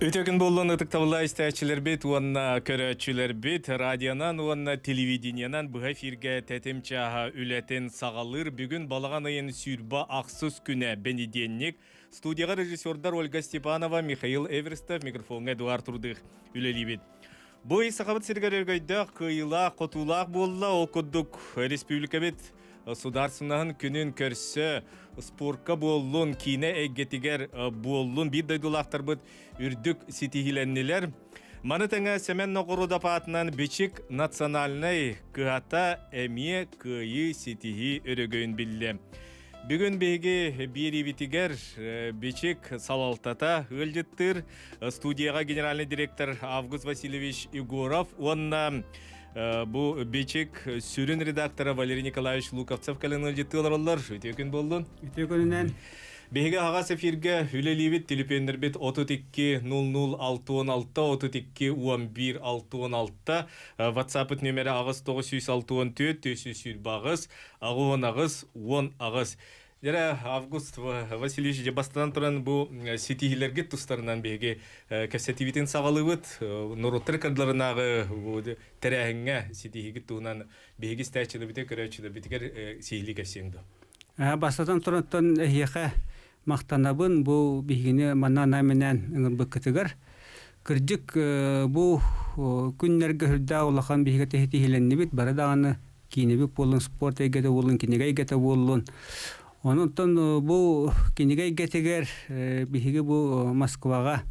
Үтүө күн буоллун ытыктабыллаах истээччилэрбит уонна көрөөччүлэрбит радионан уонна телевидениенан быһа эфиргэ тэтим чааһа үлэтин саҕалыыр бүгүн балаҕан ыйын сүүрбэ ахсыс күнэ бэнидиэнньик студияҕа режиссердар Ольга Степанова, Михаил Эверстов, микрофоҥҥа Эдуард Рудых үлэлиибит. Бу ый Сахабыт сиригэр өргөйдөөх, кыайыылаах, хотуулаах буолла. Ол курдук республикабыт Сударственноһын күнүн көрсө спорка буоллун, киинэ эйгэтигэр буоллун биир дойдулаахтарбыт үрдүк ситиһиилэннилэр. Маны тэҥэ Сэмэн Ноҕоруодап аатынан Бичик национальнай кыһата эмиэ кыайыы ситиһии өрөгөйүн биллэ. Бүгүн биһиги биэриибитигэр Бичик салалтата ыалдьыттыыр студияҕа генеральный директор Август Васильевич Егоров уонна бу Бичик сүрүн редактора Валерий Николаевич Луковцев кэлэн ыалдьыттыы олороллор. Үтүө күн буоллун. Үтүө күнүнэн. Биһиги аһаҕас эфиргэ үлэлиибит түлүпүөннэрбит 32 00 66 32 11 66 WhatsApp нүөмэрэ 8964 428 68 18. Дьэрэ, Август Васильевич, дьэ бастатан туран бу ситиһиилэргит тустарынан биһиги кэпсэтиибитин саҕалыыбыт. Норуоттар кырдаларынааҕы бу тэрээһиҥҥэ ситиһиигит туһунан биһиги истээччилэрбитигэр, көрөөччүлэрбитигэр сиһилии кэпсиэҥ дуо? Бастатан туран эһиэхэ махтанабын бу биһигини манна анаан-минээн ыҥырбыккытыгар. Кырдьык бу күннэргэ сүрдээх улахан биһиги тэһитиһилэннибит бары даҕаны киинэбит буоллун, спорт эйгэтэ буоллун, кинигэ эйгэтэ буоллун. Онон бу кинигэ эйгэтигэр биһиги бу Москваҕа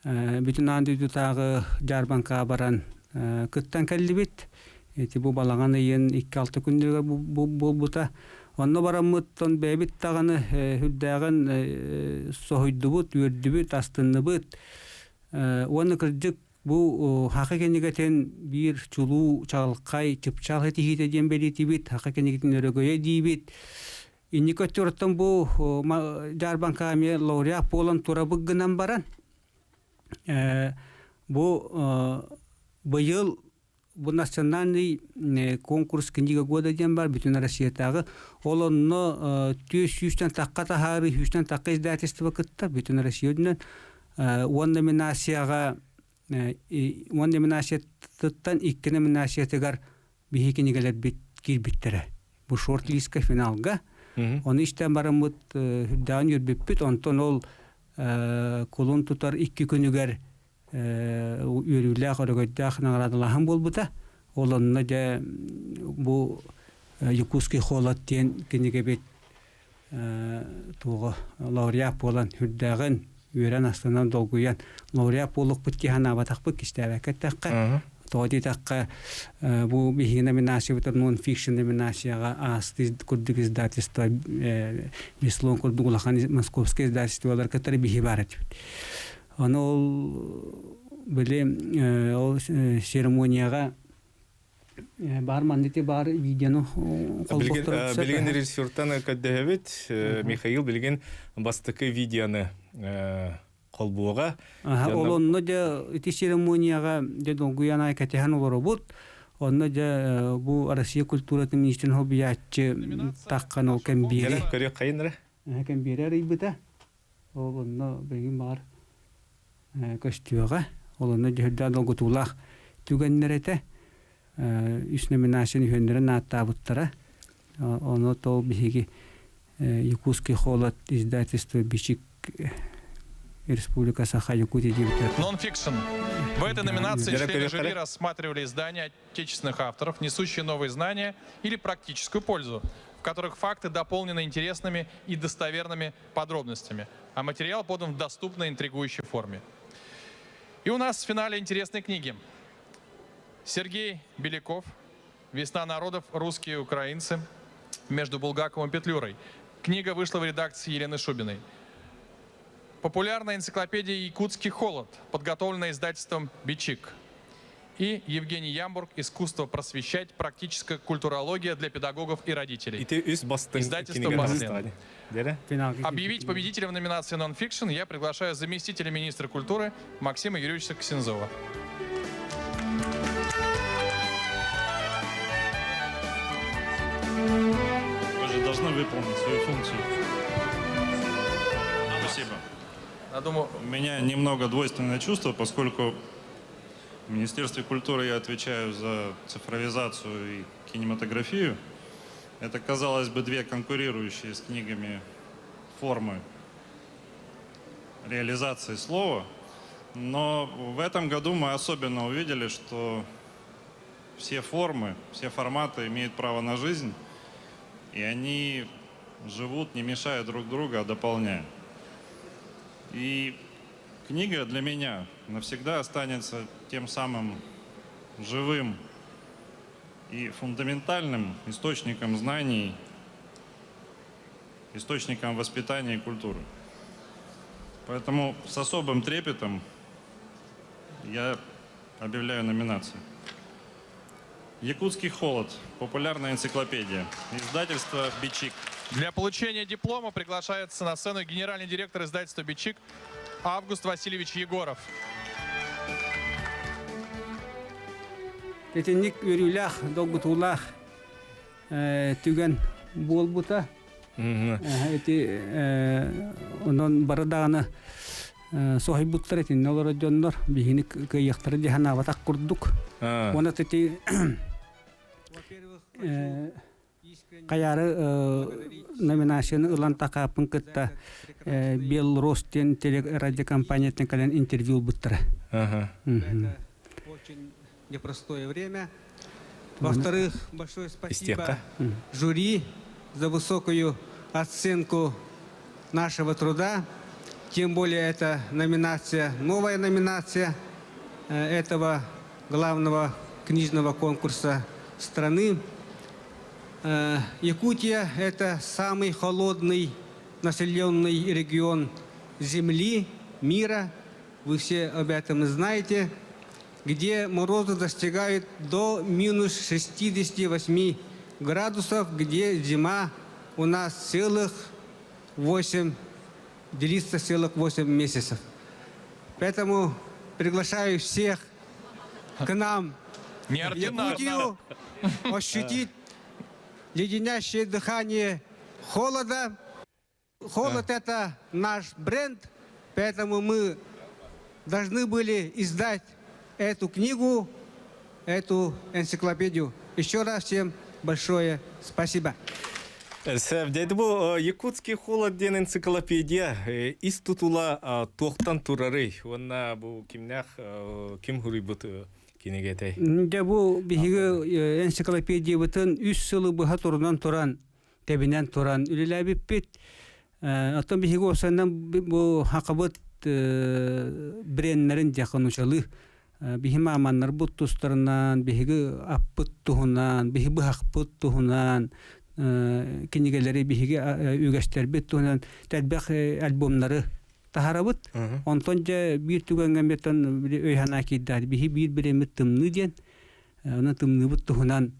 бүтүн аан дойдутааҕы дьаарбаҥкаҕа баран кыттан кэллибит. Ити бу балаҕан ыйын 2-6 күннэригэр буолбута. Онно бараммыт бэйэбит даҕаны сүрдээҕин соһуйдубут, үөрдүбүт, астынныбыт. Уонна кырдьык Бу Хака кинигэтин биир чулуу чаҕылхай чыпчаал этиһиитэ диэн бэлиэтиибит, Хака кинигэтин өрөгөйө диибит. Инники өттүгүттэн бу дьаарбаҥка эмиэ лауреат буолан турабыт гынан баран, бу быйыл бу национальный конкурс книга года диэн бар бүтүн Россиятааҕы ол онно түөрт сүүстэн тахха таһаарыы сүүстэн тахха издательство кытта бүтүн Россия үрдүнэн уон номинацияҕа уон номинациятыттан икки номинациятыгар биһи кинигэлэрбит киирбиттэрэ. Бу шорт-листка финалга. Ону истэн бараммыт үрдээҕин үөрбүппүт. Онтон ол кулун тутар икки күнүгэр үөрүүлээх, өрөгөйдөөх наҕараадалааһын буолбута. Ол онно дьэ бу Якутский холод диэн кинигэбит туоҕа лауреат буолан үрдээҕин үөрэн астынан долгуйан лауреат буолуохпут киһи санаабатахпыт кистээбэккэ эттэххэ тоҕо диэтэххэ бу биһиги номинациябытыгар нон-фикшн номинацияҕа аасты курдук издательство Беслон курдук улахан московскай издательстволар кытары биһи баар этибит ону ол били ол церемонияҕа Баар маннык баар видеону холбохторо Билигин режиссертан көрдөһөбүт. Михаил билигин бастакы видеоны холбуоҕа. Ол онно дьэ ити церемонияҕа дьэ долгуйан ай кэтэһэн олоробут. Онно дьэ бу Россия культуратын министрин хобуйааччы таххан ол кэмбиэри. Көрүөх хайын эрэ? Кэмбиэри арыйбыта. Ол онно билигин баҕар көстүөҕэ. Ол онно дьүһүрдээх долгутуулаах түгэннэр этэ. Үс номинацияны үһүөннэрин ааттаабыттара. Ону то биһиги Якутский холод издательство Бичик Республика Саха Якутия диэбиттэр. Нон-фикшн. В этой номинации члены жюри рассматривали издания отечественных авторов, несущие новые знания или практическую пользу, в которых факты дополнены интересными и достоверными подробностями, а материал подан в доступной интригующей форме. И у нас в финале интересной книги. Сергей Беляков «Весна народов. Русские и украинцы. Между Булгаковым и Петлюрой». Книга вышла в редакции Елены Шубиной. Популярная энциклопедия «Якутский холод», подготовленная издательством «Бичик». И Евгений Ямбург «Искусство просвещать. Практическая культурология для педагогов и родителей». Ити үс бастыҥ Издательство «Баслен». Объявить победителя в номинации «Нонфикшн» я приглашаю заместителя министра культуры Максима Юрьевича Ксензова. Вы же должны выполнить свою функцию. Спасибо. Я думаю, У меня немного двойственное чувство, поскольку в Министерстве культуры я отвечаю за цифровизацию и кинематографию. Это, казалось бы, две конкурирующие с книгами формы реализации слова. Но в этом году мы особенно увидели, что все формы, все форматы имеют право на жизнь, и они живут, не мешая друг другу, а дополняя. И книга для меня навсегда останется тем самым живым и фундаментальным источником знаний, источником воспитания и культуры. Поэтому с особым трепетом я объявляю номинацию. «Якутский холод. Популярная энциклопедия». Издательство «Бичик». Для получения диплома приглашается на сцену генеральный директор издательства «Бичик» Август Васильевич Егоров. Итинник үөрүүлээх, долгутуулаах түгэн буолбута. Ити онон бары даҕаны соһуйбуттар итиннэ олорор дьоннор биһини кыайыахтара дии санаабатах курдук. Уонна ити Хайаары номинацияны ылан такааппын кытта Белрос диэн телерадиокомпанияттан кэлэн интервью ылбыттара. Очень непростое время. Во-вторых, большое спасибо жюри за высокую оценку нашего труда. Тем более это номинация, новая номинация этого главного книжного конкурса страны. Якутия – это самый холодный населенный регион Земли, мира. Вы все об этом знаете, где морозы достигают до минус 68 градусов, где зима у нас целых 8, длится целых 8 месяцев. Поэтому приглашаю всех к нам в Якутию ощутить леденящее дыхание холода. Холод – это наш бренд, поэтому мы должны были издать эту книгу, эту энциклопедию. Еще раз всем большое спасибо. Сөп, дьэ бу Якутский холод диэн энциклопедия ис тутула туохтан турарый уонна бу кимнээх ким суруйбут кинигэтэй? Дьэ бу биһиги энциклопедиябытын үс сылы быһа турунан туран, тэбинэн туран үлэлээбиппит. Оттон биһиги уопсайынан бу хакабыт бреннэрин дьахан учалы биһи мааманнарбыт тустарынан, биһиги аппыт туһунан, биһи быһахпыт туһунан, кинигэлэри биһиги үгэстэрбит туһунан элбэх альбомнары таһарабыт. Онтон дьэ биир түгэҥҥэ меттон өй-санаа киирдэ. Биһи биир бириэмит тымныы диэн, онон тымныыбыт туһунан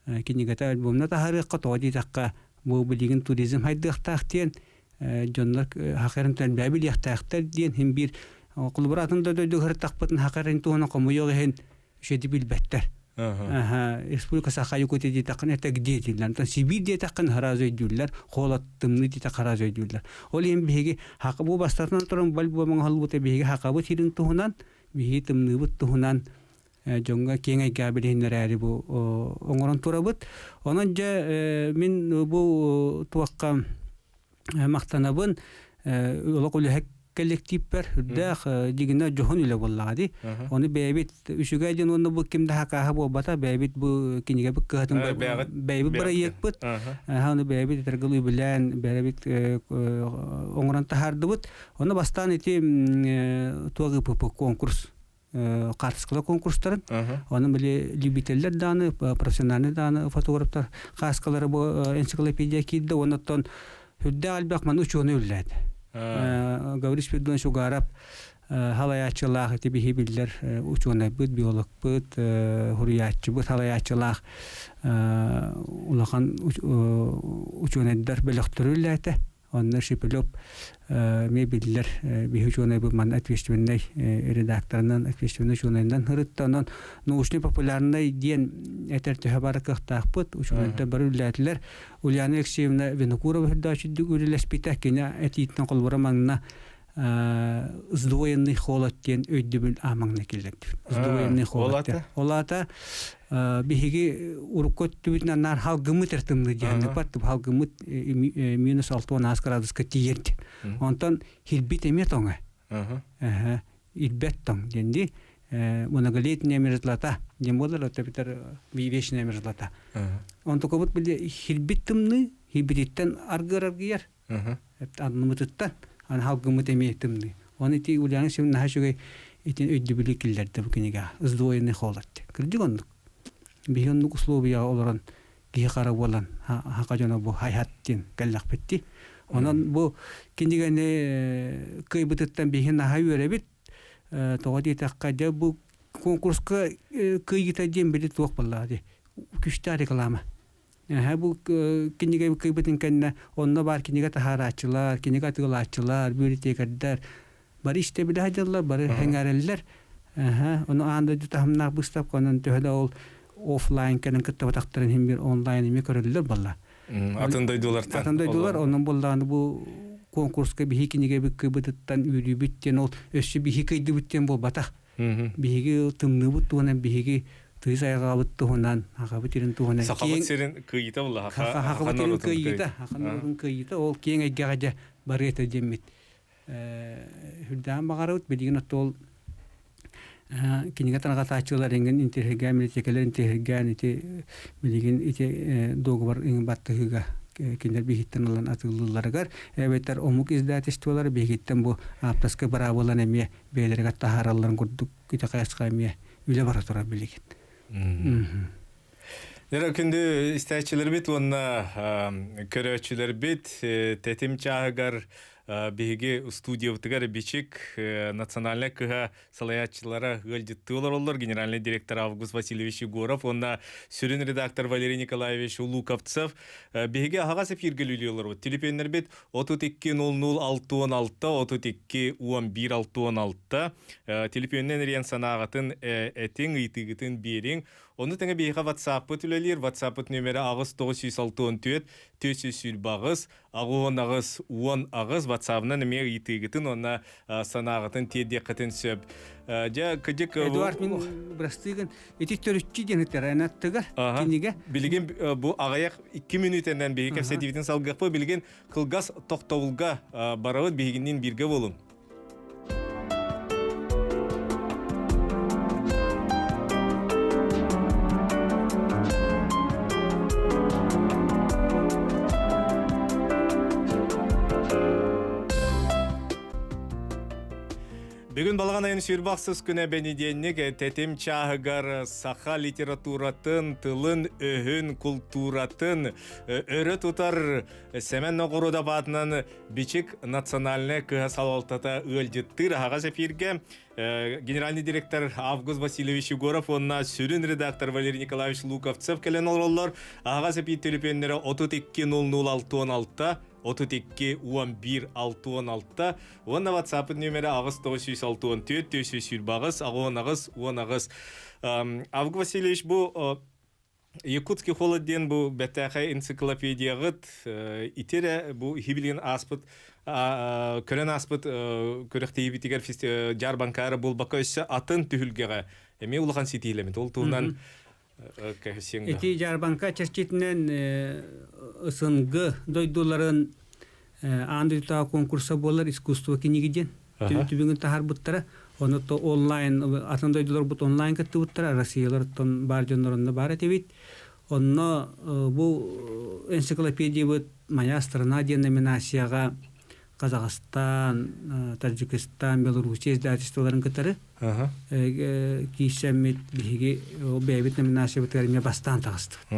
кинигэтэ альбомна таһаарыахха, тоҕо диэтэххэ, бу билигин туризм хайдыахтаах диэн, дьоннор хакарын төнбээ билиэхтээхтэр диэн хин биир холобур атын да дойду ыһыртахпытын хакарын туһунан хомуйуох иһин үчүгэйди билбэттэр. Республика Саха Якутия диэтэххин это где дииллэр. Онтон Сибиир диэтэххин сразу өйдүүллэр, холод тымныы диэтэххин сразу өйдүүллэр. Ол иһин биһиги бу бастатан туран бу оҥоһуллубута биһиги хакабыт сирин туһунан, биһиги тымныыбыт туһунан дьоҥҥо киэҥ эйгэҕэ билиһиннэрээри бу оҥорон турабыт. Онон дьэ мин бу туохха махтанабын олох үлэһит коллективпэр үрдээх дигинэ дьоһун үлэ буоллаҕа дии. Ону бэйэбит үчүгэй диэн уонна бу ким да хакааһа буолбата бэйэбит бу кинигэбит кыһатын бэйэбит бырайыакпыт ону бэйэбит этэргэл үбүлээн бэйэбит оҥорон таһаардыбыт. Ону бастаан ити туох ыппыт конкурс хаартыскалар конкурстарын оны били любителлер дааны профессиональный дааны фотографтар хааскалары бу энциклопедия киирдэ оннуттан үрдээх элбэх маны учуону үллээт Гаврил Спиридонович Угаров халайааччылаах ити биһи биллэр учуонайбыт биологпыт хуруйааччыбыт халайааччылаах улахан учуонайдар бөлөхтөрү үллээтэ Онно Шепелев эмиэ биллэр биһи учуонайбыт манна ответственнай редакторынан, ответственнай учуонайынан сырытта. Онон научный-популярнай диэн этэр төһө бары кыахтаахпыт. Учуонайдар бары үлэлээтилэр. Ульяна Алексеевна Винокурова үрдөөчүдүк үлэлэспитэ. Кини этиитинэн холобура маҥна Сдвоенный холод диэн өйдөбүл аамаҥна киллэрдибит. Сдвоенный холод. Ол аата биһиги урукку өттүбүтүнэн наар халгыммыт эр тымныы диэн бат халгыммыт минус 6 градуска тиийэр диэн. Онтон хирбит эмиэ тоҥо. Ирбэт тоҥ диэн дии. Многолетняя мерзлота диэн буолар, это вечная мерзлота. Онтукабыт били хирбит тымныы, хирбититтэн аргыар аргыйар. Аннымытыттан аны халгыммыт эмиэ тымныы. Оны ити Ульяна Семеновна наһаа үчүгэй итин өйдөбүлү киллэрдэ бу кинигэ. Сдвоенный холод. Кырдьык оннук. Биһи оннук условияҕа олорон киһи хара буолан хака дьоно бу хайхат диэн кэллэхпитти. Онон бу кинигэни кыайбытыттан биһи наһаа үөрэбит. Тоҕо диэтэххэ, дьэ бу конкурска кыайыыта диэн били туох буоллаҕа дии. Күстээх реклама. Эһэ бу кинигэ кыйбытын кэннэ онно баар кинигэ таһаарааччылар, кинигэ атыылааччылар, библиотекардар бары истэбилэ сылдьаллар, бары сэҥээрэллэр. Эһэ ону аан дойду таһымнаах быыстапка онон төһө да ол офлайн кэлэн кыттыбатахтарын иһин биир онлайн эмиэ көрөллөр буолла. Атын дойдулартан. Атын дойдулар онон буоллаҕына бу конкурска биһи кинигэбит кыйбытыттан үөрүүбүт диэн ол өссө биһи кыйдыбыт диэн буолбатах. Биһиги тымныыбыт туһунан биһиги тыйыс айылҕабыт туһунан, Сахабыт сирин туһунан Сахабыт сирин кыйыта буолла. Сахабыт сирин кыйыта, саха норуотун кыйыта ол киэҥ эйгэҕэ дьэ барыа этэ диэммит үрдээн баҕарабыт. Билигин оттуол кинигэ тарҕатааччылар эҥин интириэһиргээн, библиотекалар интириэһиргээн ити билигин ити дуогубар эҥин баттаһыыга кинилэр биһиттэн ылан атыылыылларыгар эбэтэр омук издательстволара биһигиттэн бу ааптарскай быраабыланы эмиэ бэйэлэригэр таһааралларын курдук ити хайысха эмиэ үлэ бара турар билигин. Дьэ, күндү истээччилэрбит уонна көрөөччүлэрбит тэтим чааһыгар биһиги студиябытыгар Бичик национальнай кыһа салайааччылара ыалдьыттыы олороллор генеральный директор Август Васильевич Егоров уонна сүрүн редактор Валерий Николаевич Луковцев биһиги аһаҕас эфиргэ үлэлии олоробут. Телефоннэрбит 32 00 66 32 11 66 телефонунан эрийэн санааҕытын этиҥ, ыйытыыгытын биэриҥ. Ону тэҥэ биһиэхэ WhatsApp-пыт үлэлиир. WhatsApp-пыт нүөмэрэ 8964 428 68 18 WhatsApp-нан эмиэ ыйытыыгытын уонна санааҕытын тиэрдиэххитин сөп. Дьэ, кыдьык... Эдуард, мин бырастыыгын Ити төрүччү диэн ыттар аттыгар кинигэ. Билигин бу аҕыйах 2 мүнүүтэнэн биһиги кэпсэтиибитин салгыахпыт. Билигин кылгас тохтобулга барабыт биһигинниин бииргэ буолуҥ. Бүгүн балаҕан айын сүүрбэ күнэ бэнидиэнньик тэтим чааһыгар саха литературатын, тылын-өһүн, култууратын өрө тутар Сэмэн Ноҕоруодап аатынан Бичик национальнай кыһа салалтата ыалдьыттыыр аһаҕас эфиргэ генеральный директор Август Васильевич Егоров уонна сүрүн редактор Валерий Николаевич Луковцев кэлэн олороллор. Аһаҕас эфир төлөпүөннэрэ 32 00 66 32 11 66 уонна WhatsApp нүөмэрэ 8964 428 68 18. Август Васильевич бу Якутский холод диэн бу бэтээхэй энциклопедияҕыт итирэ бу хибилигин ааспыт көрөн ааспыт күрэхтэһиибитигэр дьаарбаҥкаара буолбакка өссө атын түһүлгэҕэ эмиэ улахан ситиилэммит. Ол туһунан Ити дьаарбаҥка чэрчитинэн СНГ дойдуларын аан дойдутааҕы конкурса буолар искусство книги диэн түбүгүн таһаарбыттара. Ону то онлайн атын дойдуларбыт онлайн кыттыбыттара, Россиялартан баар дьоннор онно баар этибит. Онно бу энциклопедиябыт «Моя страна» диэн номинацияҕа Казахстан, Таджикистан, Белоруссия издательстволарын кытары киирсэммит биһиги бэйэбит номинациябытыгар эмиэ бастаан таҕыстыбыт.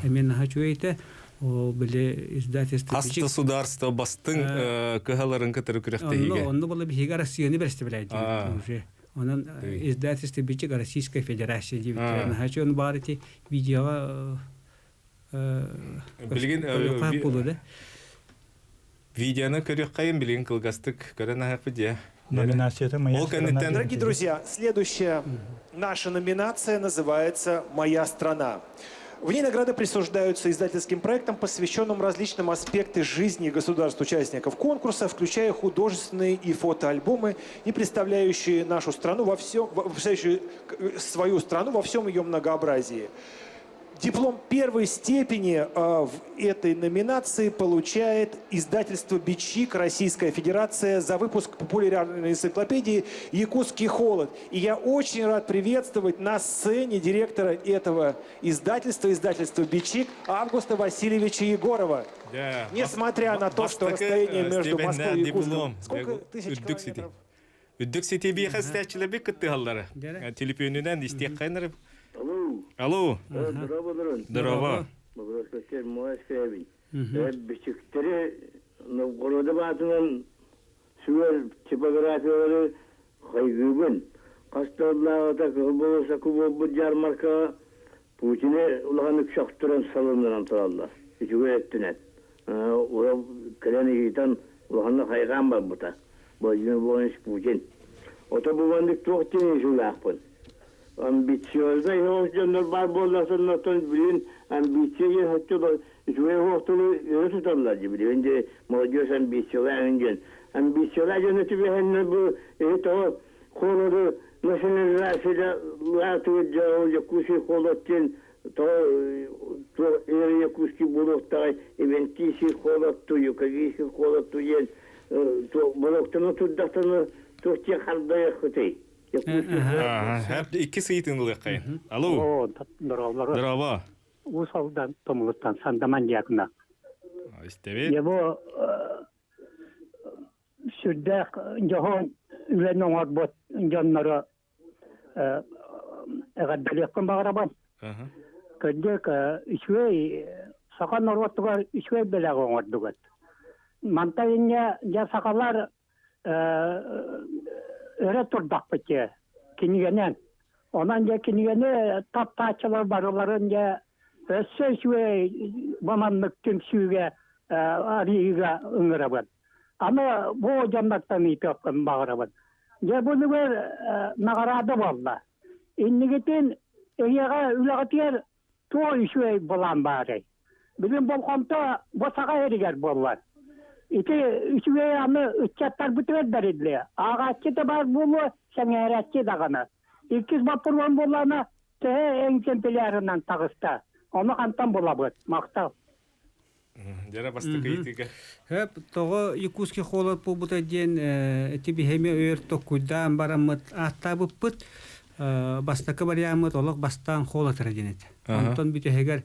Эмиэ наһаа үчүгэй этэ. Ол били издательство Хас государство бастыҥ кыһаларын кытары күрэхтэһиигэ. Онно була биһиги Россияны бэрэстэбэлээдибит уже. Онон издательство Бичик Российская Федерация диэбиттэр. Наһаа үчүгэй баар ити видеоҕа Билигин Видеоны көрүөххэйин билигин кылгастык көрөн аһыахпыт дьэ. Номинацията «Моя Ол кэнниттэн Дорогие друзья, следующая наша номинация называется «Моя страна». В ней награды присуждаются издательским проектам, посвященным различным аспектам жизни государств-участников конкурса, включая художественные и фотоальбомы и представляющие нашу страну во всем, представляющие свою страну во всем ее многообразии. Диплом первой степени в этой номинации получает издательство «Бичик» Российская Федерация за выпуск популярной энциклопедии «Якутский холод». И я очень рад приветствовать на сцене директора этого издательства, издательства «Бичик» Августа Васильевича Егорова. Да. Несмотря на то, что Бастакы, расстояние между степеннээх Москвой и Якутском... диплом. Сколько тысяч Үрдүк сити. километров? Үрдүк сити биэхэ истээччилэрбит кыттыһаллара. Дьэрэ. Телефонунан истиэххэ Алло. Алло. Дорооболоруҥ. Дорообо. Боброскотер Москве. Бичиктэри Новгородов аатынан сүгэр типографиялары хайгыыбын. Хас да сыллааҕыта Кыһыл болуоссакка буолбут дьаармаркаҕа Путины улаханнык сөхтөрөн салыннаран тураллар. Үчүгэй өттүнэн. Ура кэлэн ыйытан улаханнык хайҕаан барбыта. Владимир Владимирович Путин. Ото бу маннык туох диэн ыйытыылаахпын. Амбициознай соҕус дьоннор баар буоллахтарына, билигин амбиция диэн соччо үчүгэй оһохтору өрө туталлар дии. Билигин дии молодежь амбициялаах диэн. Амбициялаах дьону түбэһэннэр бу эһи тоҕо холоду национализация лаатыгыр Якутский холод диэн тоҕо Якутский буолуохтаҕай Ивентийский холод ту, Юкагирский холод ту диэн болуоктана турдахтана туох диэн хардарыаххытый? Ага, икки сыйтын ылыаххайын. Алло. О, дорооболоруҥ. Дорообо. Уус Алдан Тумулуттан Сандаман Дьякна. Истэбит. Его сүрдээх дьоһун үлэни оҥорбут дьоннору эҕэрдэлиэхпин баҕарабын. Кырдьык, үчүгэй саха норуотугар үчүгэй бэлэҕи оҥордугут. Мантан инньэ дьэ сахалар өрө турдахпыт дьэ кинигэнэн. Онон дьэ кинигэни таптааччылар барыларын дьэ өссө үчүгэй бу маннык түмсүүгэ арыйыыга ыҥырабын. Аны бу дьоннортон ыйытыахпын баҕарабын. Дьэ бу нүгэр наҕараада буолла. Иннигитин эһиэхэ үлэҕитигэр туох үчүгэй былаан баарый? Билин болҕомто бу саха эригэр буоллар. Ити үчүгэй аны ыччаттарбытыгар бэриллиэ. Ааҕааччы да баар буолуо, сэҥээрээччи даҕаны. Иккис боппуруон буоллаҕына, төһө экземплярынан таҕыста? Ону хантан булабыт? Махтал. Дьэрэ бастакы ыйытыыга. Хөп, тоҕо Якутский холод буолбута диэн ити биһэми өр токкуйдаан бараммыт ааттаабыппыт. Бастакы вариаммыт олох бастаан холотара диэн этэ. Онтон бүтэһигэр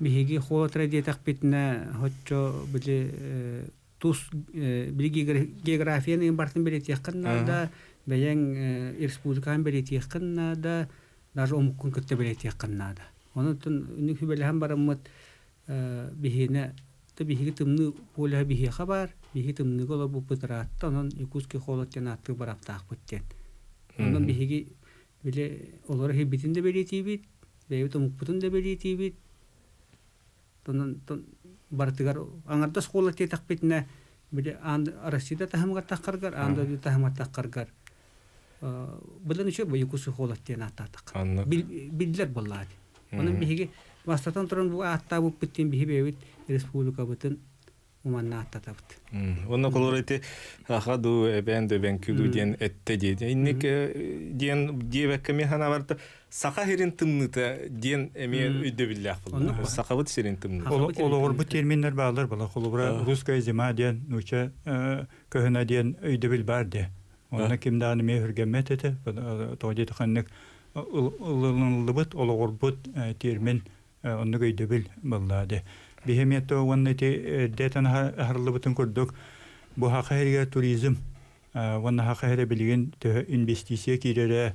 биһиги холотара диэтэхпитинэ хоччо били тус били географияны бартын бэлиэтиэххин наада, бэйэҥ республиканы бэлиэтиэххин наада, даже омуккун кытта бэлиэтиэххин наада. Онон үнүк хүбэлэһэн бараммыт биһиэнэ та биһиги тымныы полюһа биһиэхэ баар, биһиги тымныыга олорбуппут ыраатта, онон Якутский холод диэн ааттыыр бараптаахпыт диэн. Онон биһиги били олоро иһирбитин да бэлиэтиибит, бэйэбит омукпутун да бэлиэтиибит. Онон барытыгар аҥардас холод диэтэхпитинэ, били аан Россияда таһымыгар таххаргар, аан дойду таһымыгар таххаргар быдан үчүгэй бу Якутский холод диэн ааттаатахха. Биллэр буоллаҕа дии. Онон биһиги бастатан туран бу ааттаабыппыт диэн биһи бэйэбит республикабытын уманна ааттатабыт. Онно холор ити аха ду эбэн дөбен күлү диэн этте дии. Инник диэн диэбэккэ мен ханабарта саха сирин тымныыта диэн эмиэ өйдөбүллээх буолла. Сахабыт сирин тымныыта. Олоҕурбут терминнэр бааллар була. Холобура русская зима диэн нуучча кыһына диэн өйдөбүл баар дии. Онно ким даҕаны эмиэ үргэммэт этэ. Тоҕо диэтэххэ ылыныллыбыт, олоҕурбут термин оннук өйдөбүл буолла дии. Биһи эмиэ уонна ити эрдэтэн аһарыллыбытын курдук бу саха сиригэр туризм уонна саха сирэ билигин төһө инвестиция киирэрэ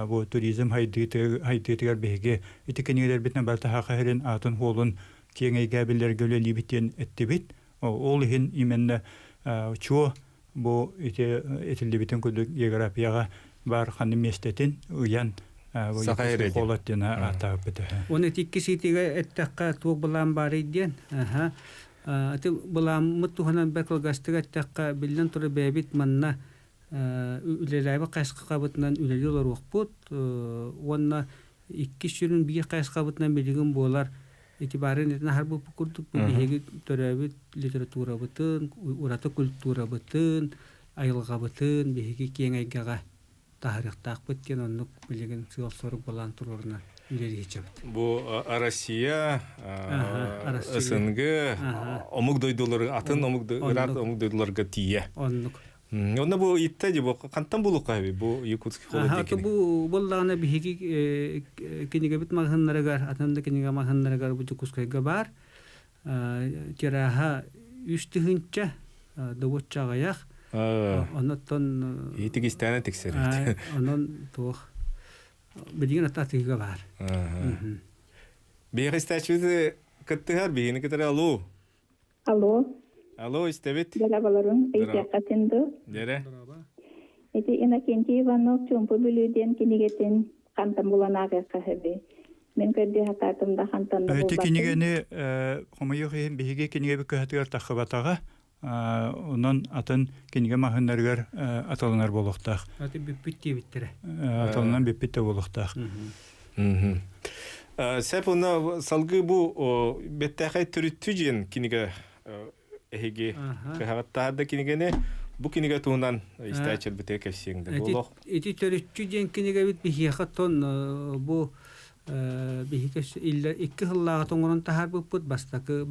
бу туризм хайдыытыгар биһиги ити кинигэлэрбитинэн барыта саха сирин аатын суолун киэҥ эйгэ биллэргэ үлэлиибит диэн эттибит. Ол иһин именно чуо бу ити этиллибитин курдук географияҕа баар ханны миэстэтин ыйан Саха сирэ холод диэн ааттаабыт. Оны ити икки сиитигэ эттэххэ туох былаан баарый диэн. Аха. Ити былааммыт туһунан бэрт кылгастык эттэххэ, биллэн турар бэйэбит манна үлэлээбит хайысхабытынан үлэлии олоруохпут. Уонна икки сүрүн биир хайысхабытынан билигин буолар Ити баарын этин аһарбыппыт курдук бу биһиги төрөөбүт литературабытын, ураты культурабытын, айылҕабытын биһиги киэҥ эйгэҕэ таһаарыахтаахпыт диэн оннук билигин сыал-сорук былаан туруорунан үлэлиһичэбит. Бу Россия, СНГ, омук дойдулары, атын омук ыраах омук дойдуларга тиийэ. Оннук. Онно бу итте ди бу хантан булуққа би бу Якутский холод Аха, бу боллаҕына биһиги кинигэбит маҕаһыыннарыгар, атын да кинигэ маҕаһыыннарыгар бу Дьокуускайга баар. Тираһа 3 тыһыынча, добуочча аҕыйах. Оннуттан Итик истээнэ тиксэрит. Онон туох билигин атыыга баар. Биһиги истээччибит кыттыһар биһини кытары алло. Алло. Алло, истэбит. Дорооболоруҥ, ыйытыаххытын дуу? Дьэрэ. Ити Иннокентий Иванов Чуумпу Бүлүү диэн кинигэтин хантан булан ааҕыахха сөбүй? Мин көрдүү сатаатым да хантан да Ити булбатым. кинигэни хомойуох иһин биһиги кинигэбит кыһатыгар таххыбатаҕа, онон атын кинигэ маҕаһыыннарыгар атыыланар буолуохтаах. Аты бүппүт диэбиттэрэ. Атыыланан бүппүт да буолуохтаах. Сөп уна салгыы бу бэттээхэй төрүттү диэн кинигэ эһиги кыһаҕыттаһар да кинигэни бу кинигэ туһунан истээччилэрбитигэр кэпсиэҥ да буолуох. Ити төрүччү диэн кинигэбит биһиэхэ тон бу биһиги икки сыллааҕы оҥорон таһаарбыппыт бастакы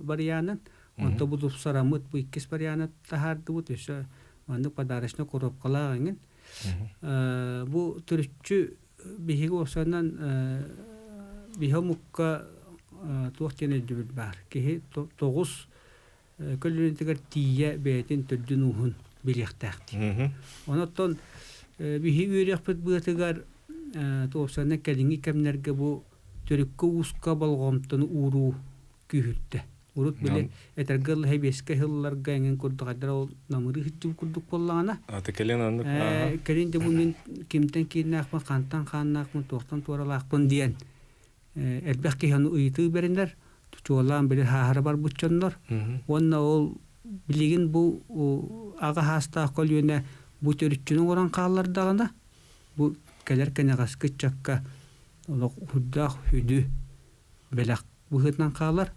барыйаанын. Онто бу тупсараммыт бу иккис барыйааны таһаардыбыт өссө маннык подарочный коробкалаах эҥин. Бу төрүччү биһиги уопсайынан биһи омукка туох диэн өйдөбүл баар. Киһи тоҕус көлүөнэтигэр тиийэ бэйэтин төрдүн ууһун билиэхтээх дии. Онон биһи үөрүйэхпит быатыгар туопсайынан кэлиҥҥи кэмнэргэ бу төрүккэ ууска болҕомтону ууруу күүһүрдэ. Урут били этэргэ дылы сэбиэскэй сылларга эҥин курдук хайдах ол намырыы сылдьыбыт курдук буоллаҕына Аты кэлин оннук кэлин де бу мин кимтэн кииннээхпин, хантан хааннаахпын, туохтан туоралаахпын диэн элбэх киһи ону ыйытыы бэринэр, чуолаан били хааһара барбыт дьоннор. Уонна ол билигин бу аҕа хаастаах көлүөнэ бу төрүччүнү оҥорон хааллардаҕына, бу кэлэр кэнэҕэски ыччакка олох үрдээх сүдү бэлэх быһыытынан хаалар.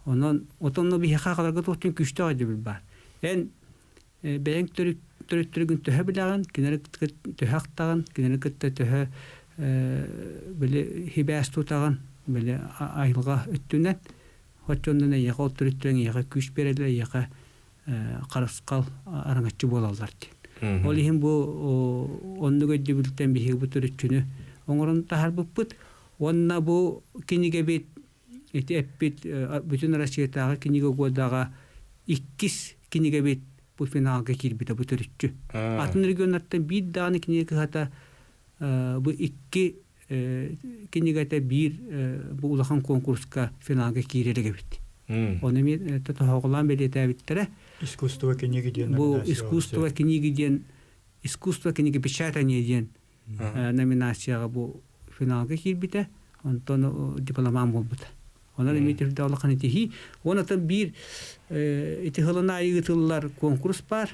Онон отонно биһиэхэ аҕаларга туохтан күүстээх өйдөбүл баар. Эн бэйэҥ төрүттэргин төһө билэҕин, кинилэри төһө ахтаҕын, кинилэри кытта төһө били хибээс тутаҕын, били айылҕа өттүнэн оччоннон эйиэхэ ол төрүттэриҥ эйиэхэ күүс биэрэллэр, эйиэхэ харысхал араҥаччы буолаллар диэн. Ол иһин бу оннук өйдөбүлтэн биһиги бу төрүччүнү оҥорон таһаарбыппыт. Уонна бу кинигэбит ити эппит бүтүн Россиятааҕы кинигэ годаҕа иккис кинигэбит бу финалга киирбитэ бу төрүччү. Атын регионнартан биир даҕаны кинигэ кыһата бу икки кинигэтэ биир бу улахан конкурска финалга киирэр эбит. Ону эмиэ тоһоҕолоон бэлиэтээбиттэрэ. Искусство книги диэн Бу искусство книги диэн искусство книги печатание диэн номинацияҕа бу финалга киирбитэ. Онтон дипломант буолбута. Онон эмиэ түрдэ улахан итиһии. Онон биир ити сылын аайы ыытыллар конкурс баар.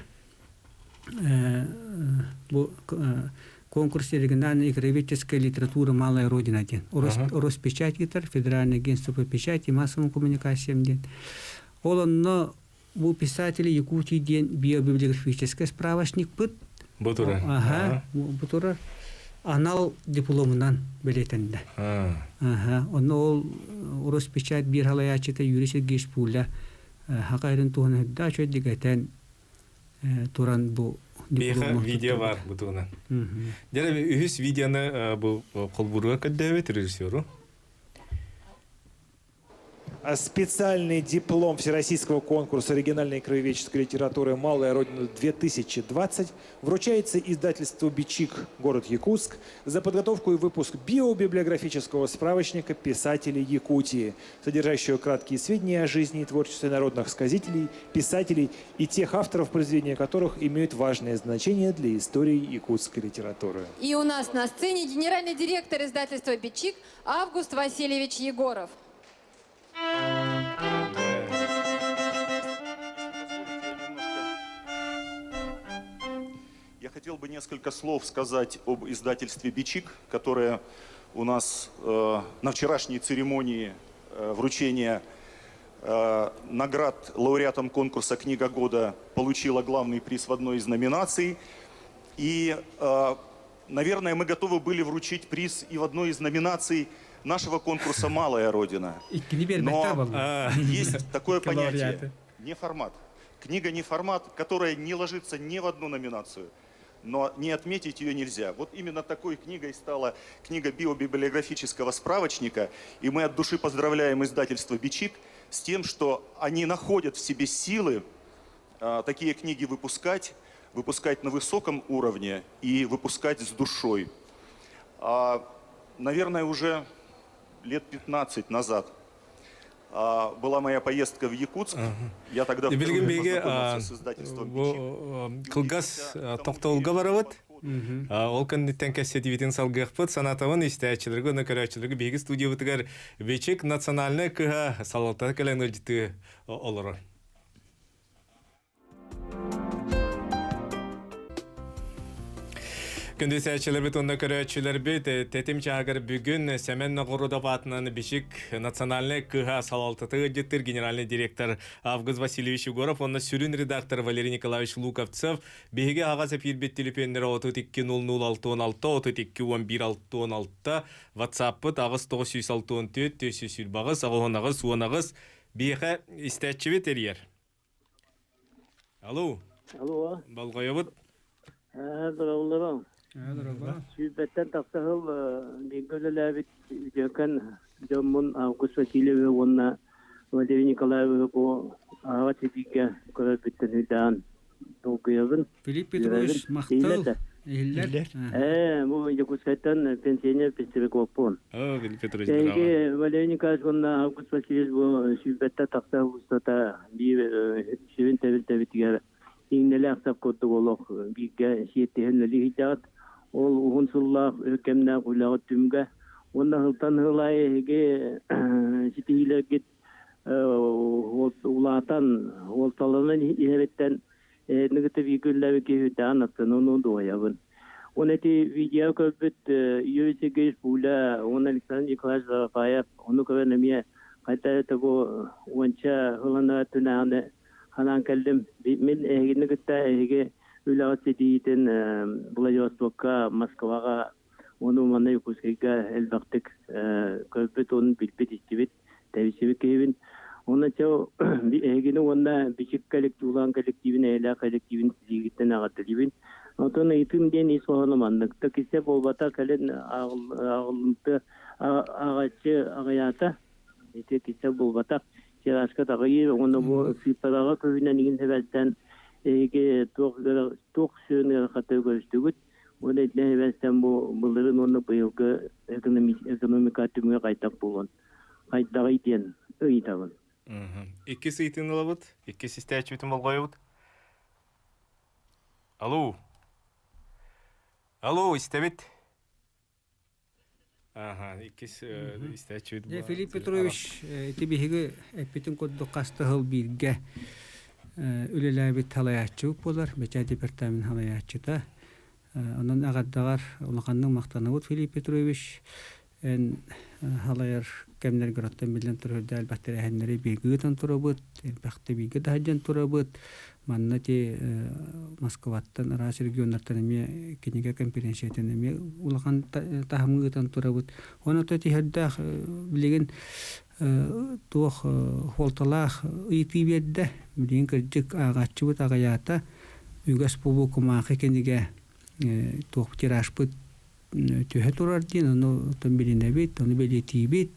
Бу конкурс региональной краеведческой литературы «Малая Родина» диэн. Роспечать ыытар, Федеральное агентство по печати и массовым коммуникациям диэн. Ол онно бу писатели Якутии диэн биобиблиографическай справочникпыт. Бу турар. Аха, бу турар. Анал дипломунан бэлиэтэннэ. Аха, онно ол Роспечать биир халайааччыта Юрий Сергеевич Пуля хака эрин туһунан үрдэ үчүгэйдик этэн туран бу Биэхэ видео бар бу туһунан. Дьэ үһүс видеоны бу холбуруга көрдөөбүт режиссеру. Специальный диплом Всероссийского конкурса региональной краеведческой литературы «Малая Родина-2020» вручается издательству «Бичик», город Якутск, за подготовку и выпуск биобиблиографического справочника писателей Якутии, содержащего краткие сведения о жизни и творчестве народных сказителей, писателей и тех авторов, произведения которых имеют важное значение для истории якутской литературы. И у нас на сцене генеральный директор издательства «Бичик» Август Васильевич Егоров. Я хотел бы несколько слов сказать об издательстве «Бичик», которое у нас на вчерашней церемонии вручения наград лауреатам конкурса «Книга года» получила главный приз в одной из номинаций. И, наверное, мы готовы были вручить приз и в одной из номинаций нашего конкурса «Малая Родина». Но есть такое понятие – не формат. Книга не формат, которая не ложится ни в одну номинацию, но не отметить ее нельзя. Вот именно такой книгой стала книга биобиблиографического справочника, и мы от души поздравляем издательство «Бичик» с тем, что они находят в себе силы такие книги выпускать, выпускать на высоком уровне и выпускать с душой. Наверное, уже лет 15 назад была моя поездка в Якутск. Я тогда Билигин впервые биһиги познакомился с издательством «Бичик». Кылгас тохтобулга барабыт. Ол кэнниттэн кэпсэтиибитин салгыахпыт. Санатабын истээччилэргэ уонна көрөөччүлэргэ биһиги студиябытыгар Бичик национальнай кыһа салалтата кэлэн ыалдьыттыы олорор. Күндү истээччилэрбит уонна көрөөччүлэрбит, Тэтим чааһыгар бүгүн Сэмэн Ноҕоруодап аатынан Бичик национальнай кыһа салалтата ыалдьыттыыр генеральный директор Август Васильевич Егоров уонна сүрүн редактор Валерий Николаевич Луковцев. Биһиги аһаҕас эфирбит телефоннара 32 00 66 32 11 66, WhatsApp-пыт 8 964 428 88 18. Биһиэхэ истээччибит эрийэр. Алло. Алло. Болҕойобут. Дорооболоруҥ. 120-тэн тахса сыл бииргэ үлэлээбит үтүөкэн дьоммун Август Васильевы уонна Валерий Николаевы бу аһаҕас эфиргэ көрөрбүттэн сүрдээх долгуйабын. Филипп Петрович, махтал. Иһиллэр. Бу Якутскайтан пенсионер Пестряковпун. О, Филипп Петрович, здорово. Эһиги Валерий Николаевич уонна Август Васильевич бу 120-тэн тахса устата биир сүрүн тэрилтэбитигэр иҥнэлээх сап курдук олох бииргэ сиэттиһэн үлэлии Ол уһун сыллаах кэмнээх үлэҕит түмүгэ уонна сылтан сыл аайы эһиги ситиһиилэргит улаатан, уолталанан иһэриттэн эһигини бииргэ үлэлээбит киһи сүрдээҕин астынан дуоһуйабын. Он эти видео көрбүт Юрий Сергеевич Пуля, он Александр Николаевич Зарафаев, ону көрөн эмиэ хайта это бу уонча сылына түнээҕини ханаан кэллим. Мин эһигини кытта эһиги үлэҕит ситиһиитин Владивостокка, Москваҕа, ону манна Якутскайга элбэхтик көрбүт, оны билбит, истибит, тэбисибит киһибин. Онон чэ эһигини уонна Бичик коллективлаан коллективин, эйэлээх коллективин ситиһиигиттэн эҕэрдэлиибин. Онтон ыйытыым диэн ис хоһооно маннык. Кисэ буолбата кэлин ааҕыллымты ааҕааччы аҕыйаата. Ити кисэ буолбатах. Тиражка таҕыйыы уонна бу сыыппараҕа көһүнэн игин сэбэстэн эһиги туох туох сүрүн ыарахаттары көрүстүгүт? Уонна итинэн сибээстээн бу былырыын уонна быйылгы экономика түмүгэ хайдах буолуон хайдаҕый диэн ыйытабын. Иккис ыйытыыны ылабыт, иккис истээччибитин болҕойобут. Алло. Алло, истэбит. Аха, иккис истээччибит. Дьэ, Филипп Петрович, ити биһиги эппитин курдук хас да сыл бииргэ үлэлээбит салайааччыбыт буолар, бэчээт департамент салайааччыта. Онон эҕэрдэҕэр улаханнык махтанабыт, Филипп Петрович. Эн салайар кэмнэргэр оттон биллэн турар элбэх тэрээһиннэри бииргэ ыытан турабыт, элбэхтэ бииргэ да сылдьан турабыт. Манна ти Москваттан араас регионнартан эмиэ кинигэ конференциятын эмиэ улахан таһымҥа ыытан турабыт. Онон тиһэрдээх билигин туох суолталаах ыйытыы биэрдэ. Билигин кырдьык ааҕааччыбыт аҕыйаата. Үгэс буолуу кумаахы кинигэ туох тиражпыт түһэ турар диэн ону билинэбит, ону бэлиэтиибит.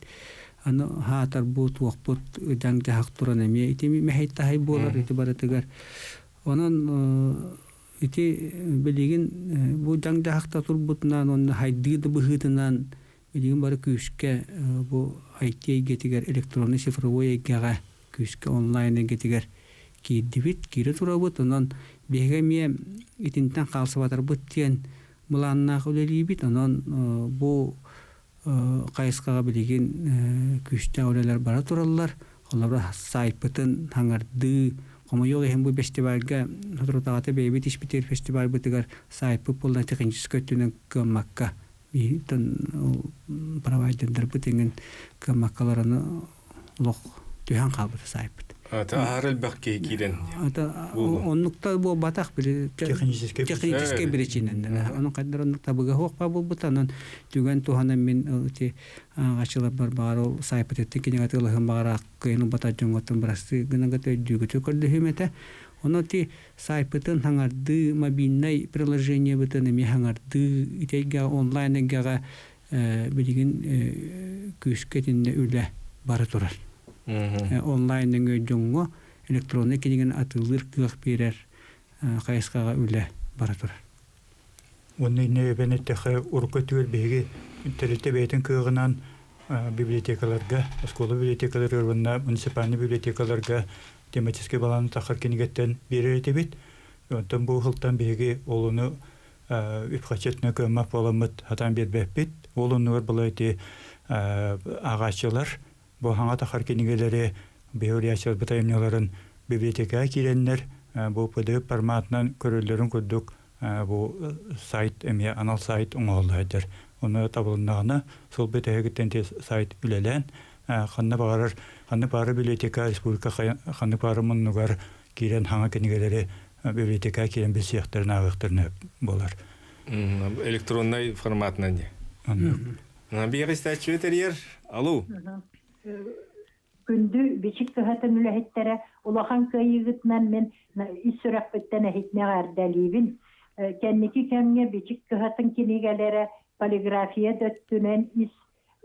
Аны хаатар бу туохпут дьаҥ-дьаһах туран эмиэ ити мэһэй-таһай буолар ити барытыгар. Онон ити билигин бу дьаҥ-дьаһахта турбутунан уонна хайдыы да быһыытынан билигин бары күүскэ бу IT эйгэтигэр, электронный цифровой эйгэҕэ күүскэ онлайн эйгэтигэр киирдибит, киирэ турабыт. Онон биһиги эмиэ итинтэн хаалсыбатарбыт диэн былааннаах үлэлиибит. Онон бу хайысхаҕа билигин күүстээх үлэлэр бара тураллар. Олору сайтпытын хаҥардыы, хомойуох иһин бу фестивальга соторутааҕыта бэйэбит испитигэр фестивальбытыгар сайтпыт буолла техническэй өттүнэн кыаммакка провайдердарбыт иҥин кыаммаккалараны Олох түһэн хаалбыта сайпыт. Аһар элбэх киһи киирэн. Оннукта буолбатах били техническэй причинэннэр. Онон хайдар оннук табыга суох буолбута. Онон түгэн туһанан мин ити ааҕааччыларбар баҕар ол сайпытыттан кинигэ атыылаһын баҕар кыайан ылбатах дьоҥҥоттон бырастыы гынарга өйдүүгүтү көрдөһүүм этэ. Онон ити сайпытын хаҥардыы мобильнай приложениебытын эмиэ хаҥардыы ити эйгэҕэ онлайн эйгэҕэ билигин күүскэ итиннэ үлэ бара турар. Онлайн нөҥүө дьоҥҥо электроннай кинигэни атыылыыр кыах биэрэр хайысхаҕа үлэ бара турар. Уонна иннэ эбэн эттэххэ, урукку өттүгэр биһиги тэрилтэ бэйэтин кыаҕынан библиотекаларга, оскуола библиотекаларыгар уонна муниципальнай библиотекаларга тематическай балааны тахар кинигэттэн биэрэр этибит. Онтон бу сылтан биһиги ол ону үп-харчы кыаммат буоламмыт сатаан биэрбэппит. Ол оннугар была ити ааҕааччылар бу хаҥа тахар кинигэлэри биһиги айымньыларын библиотекаҕа киирэннэр бу PDF форматынан көрөллөрүн курдук бу сайт эмиэ анал сайт оҥоһуллар. Ону табылыннаҕына сол бүтэһигиттэн сайт үлэлээн ханна баҕарар ханна баары библиотека республика ханна баары муннугар киирэн хаҥа кинигэлэри библиотека киирэн билсиэхтэрин ааҕыахтарын буолар. Электроннай форматынан дии. Биир истээччи тэрийэр. Алло. Күндү бичик кыһатын үлэһиттэрэ улахан кыайыыгытынан мин ис сүрэхпиттэн эһитинэ эҕэрдэлиибин. Кэнники кэмҥэ бичик кыһатын кинигэлэрэ полиграфия да өттүнэн ис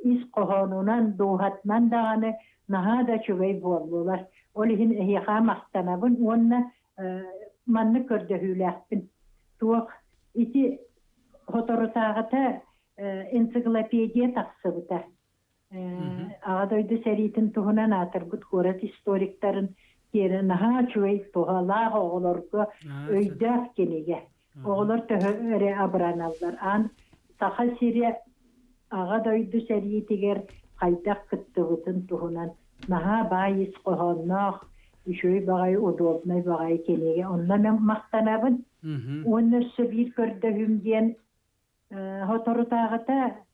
ис хоһоонунан, дууһатынан даҕаны наһаа да үчүгэй буоллулар. Ол иһин эһиэхэ махтанабын уонна маннык көрдөһүүлээхпин. Туох ити соторутааҕыта энциклопедия тахсыбыта. Аҕа дойду сэриитин туһунан аатырбыт куорат историктарын киэрэ наһаа үчүгэй туһалаах оҕолорго өйдөөх кинигэ. Оҕолор төһө эрэ абыраналлар. Аан Саха сирэ Аҕа дойду сэриитигэр хайдах кыттыбытын туһунан наһаа баай ис хоһоонноох, үчүгэй баҕайы, удобнай баҕайы кинигэ. Онно мен махтанабын. Уонна өссө биир көрдөһүүм диэн соторутааҕыта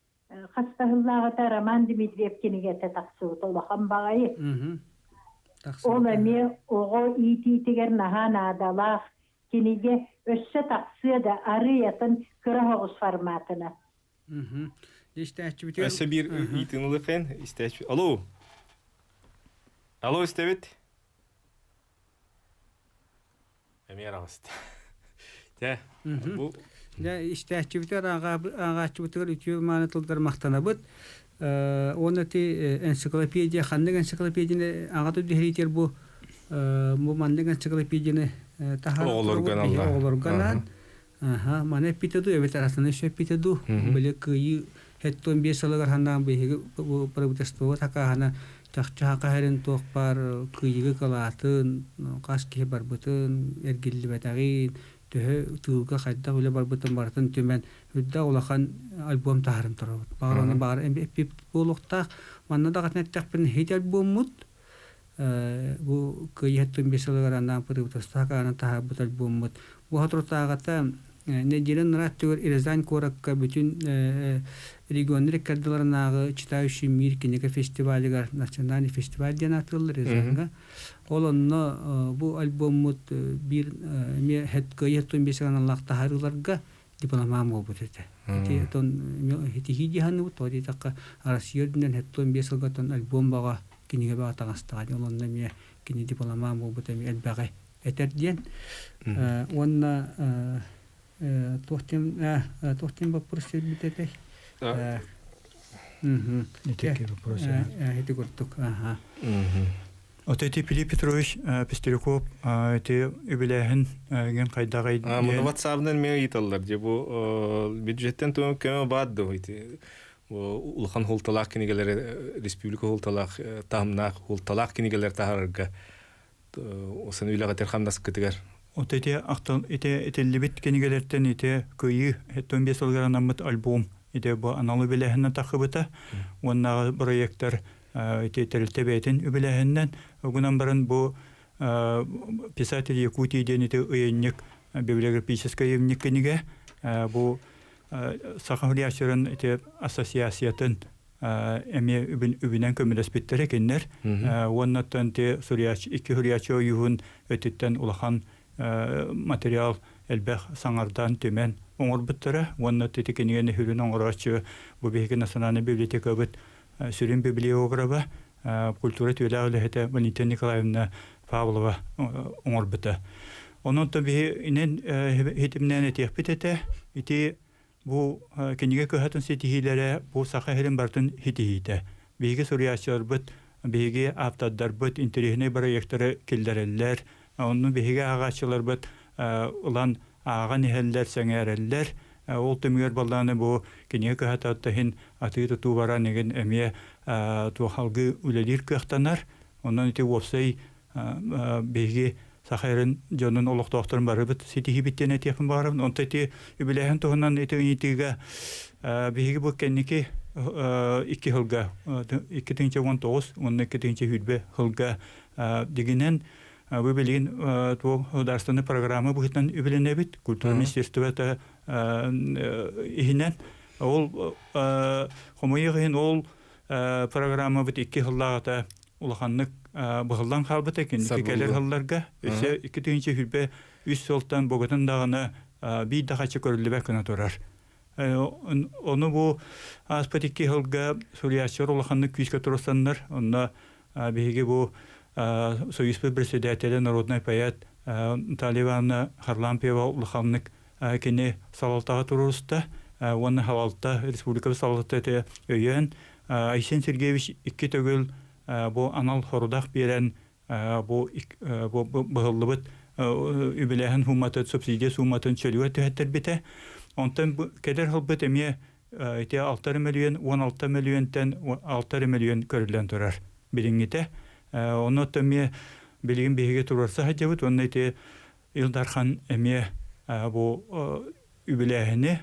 хас да сыллааҕыта Роман Дмитриев кинигэтэ тахсыбыта улахан баҕайы. Ол эмиэ оҕо иитиитигэр наһаа наадалаах кинигэ өссө тахсыа да арыый атын кыра соҕус форматына. Истээччибитигэр Өссө биир ыйытыыны истээччи. Алло. Алло, истэбит? Эмиэ араҕыста. Дьэ, бу Дьэ, истээччибитигэр ааҕааччыбытыгар үтүө мааны тылгар махтанабыт. Уонна ити энциклопедия ханнык энциклопедияны аҕа түһэриитигэр бу бу маннык энциклопедияны таһаарар Оҕолорго аналлаах. оҕолорго анаан Аха, маны эппитэ дуу, эбэтэр атыны өссө эппитэ дуу. Били кыайыы 75 сылыгар ханаан биһиги правительство такааһына чахчы хаһарын туох баар кыайыыга кылаатын, хас киһи барбытын, эргиллибэтэҕин, төһө тыылга хайдах үлэ барбытын барытын түмэн үрдээх улахан альбом таһарын турабыт. Баҕар оны баҕар эппит буолуохтаах. Манна даҕатан эттэхпинэ хит альбоммут бу кыайыы 75 сылыгар анаан правительство акаанан таһаарбыт альбоммут. Бу соторутааҕыта нэдиэлэ анараа өттүгэр Рязань куоракка бүтүн регионнар иккардыларынааҕы «Читающий мир» кинигэ фестивалыгар национальный фестиваль диэн ааттыыллар Рязаньга. Ол онно бу альбоммут биир эмиэ кыайыы 75 аналлаах таһаарыыларга дипломат буолбут этэ. Ити отон итиһии дии саныыбыт, тоҕо диэтэххэ Россия үрдүнэн 75 сылга отон альбом баҕа кинигэ баҕа таҥастаҕа диэн, ол онно эмиэ кини дипломат буолбута эмиэ элбэҕи этэр диэн. Уонна туох диэн туох диэн боппуруос сирбит этэй? Ити вопрос. Ити курдук. Аха. Ото ити Филипп Петрович Пестряков ити үбүлээһин ген хайдаҕай Муну WhatsApp-нан мен ыйыталлар. Же бу бюджеттен тугун көмө баар дуу ити улахан хулталаах кинигэлери республика хулталаах таһымнаах хулталаах кинигэлер таһаарарга осын үлэҕитер хамнаскытыгар. Ото ити ахтан ити этиллибит кинигэлэртэн ити кыйыы 75 сылыгар анаммыт альбом ити бу анал үбүлээһиннэн таххыбыта уоннааҕы проектор ити тэрилтэ бэйэтин үбүлээһиннэн угунан баран бу писатель Якутии диэн ити ыйынньык библиографическай ыйынньык кинигэ бу Саха суруйааччыларын ити ассоциациятын эмиэ үбүнэн көмөлөспүттэрэ кинилэр. Уонна оттон ити суруйааччы икки суруйааччы ойууһун өттүттэн улахан материал элбэх саҥардан түмэн оҥорбуттара. Уонна ити кинигэни сүрүн оҥорооччу бу биһиги национальнай библиотекабыт сүрүн библиограба культура түөлээх үлэһитэ Валентина Николаевна Павлова оҥорбута. Онон то биһи инэн хитимнээн этиэхпит этэ. Ити бу кинигэ кыһатын ситиһиилэрэ бу саха сирин барытын ситиһиитэ. Биһиги суруйааччыларбыт, биһиги ааптардарбыт интэриэһинэй бырайыактары киллэрэллэр. Онну биһиги ааҕааччыларбыт ылан ааҕан иһэллэр, сэҥээрэллэр. Ол түмүгэр баллааны бу кинигэ кыһата иһин атыы-тутуу баран игин эмиэ туох алгыы үлэлиир кыахтанар. Онон ити уопсай биһиги Саха сирин дьонун олохтоохторун барыбыт ситиһиибит диэн этиэхпин баҕарабын. Онто ити үбүлээһин туһунан ити ыйытыыга биһиги бу кэнники икки сылга 2019 уонна 2020 сылга дигинэн бу билигин туох государственный программа быһыытынан үбүлэнэбит. Культура министерствота иһинэн ол хомойуох иһин ол программабыт икки сыллааҕыта улаханнык быһыллан хаалбыта кэнники кэлэр сылларга өссө 2023 сылтан богатын даҕаны биир да хаччы көрүллүбэт гына турар. Ону бу ааспыт икки сылга суруйааччылар улаханнык күүскэ турсаннар, онно биһиги бу Союзпыт председателэ народный поэт Наталья Ивановна Харлампьева улаханнык кини салалтаҕа туруоруста уонна салалта республика салалтата өйөөн Айсен Сергеевич икки төгүл бу анал хорудах биэрэн бу быһыллыбыт үбүлээһин сууматын субсидия сууматын чөлүгэр түһэттэрбитэ. Онтон кэлэр сылбыт эмиэ ити 6 мөлүйүөн 16 мөлүйүөнтэн 6 мөлүйүөн көрүллэн турар билиҥҥитэ. Онно эмиэ билигин биһиги туруорса сылдьабыт уонна ити Ил Дархан эмиэ бу үбүлээһини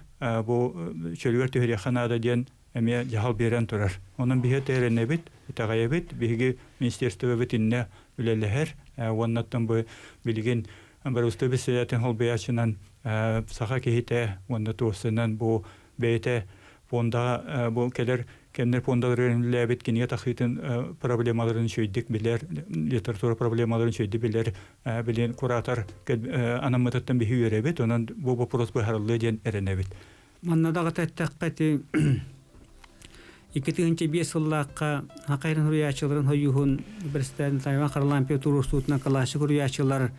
бу чөлүгэр түһэриэххэ наада диэн эмиэ дьаһал биэрэн турар. Онон биһи тэрэнэбит, итэҕэйэбит, биһиги министерствобыт иннэ үлэлэһэр уоннаттан бу билигин Баруста председателин холбуйааччынан саха киһитэ уонна туосынан бу бэйэтэ фондаҕа бу кэлэр кэмнэр фондаларыгар үлэлээбит кинигэ тахсыытын проблемаларын үчүгэйдик билэр, литература проблемаларын үчүгэйдик билэр билин куратор анаммытыттан биһи үөрэбит, онон бу вопрос быһарыллыа диэн эрэнэбит. Манна даҕата эттэххэ ити 2005 сыллаахха Хакайрын суруйааччыларын сойууһун председатель Тайван Харлампия туруорсуутунан классик суруйааччылар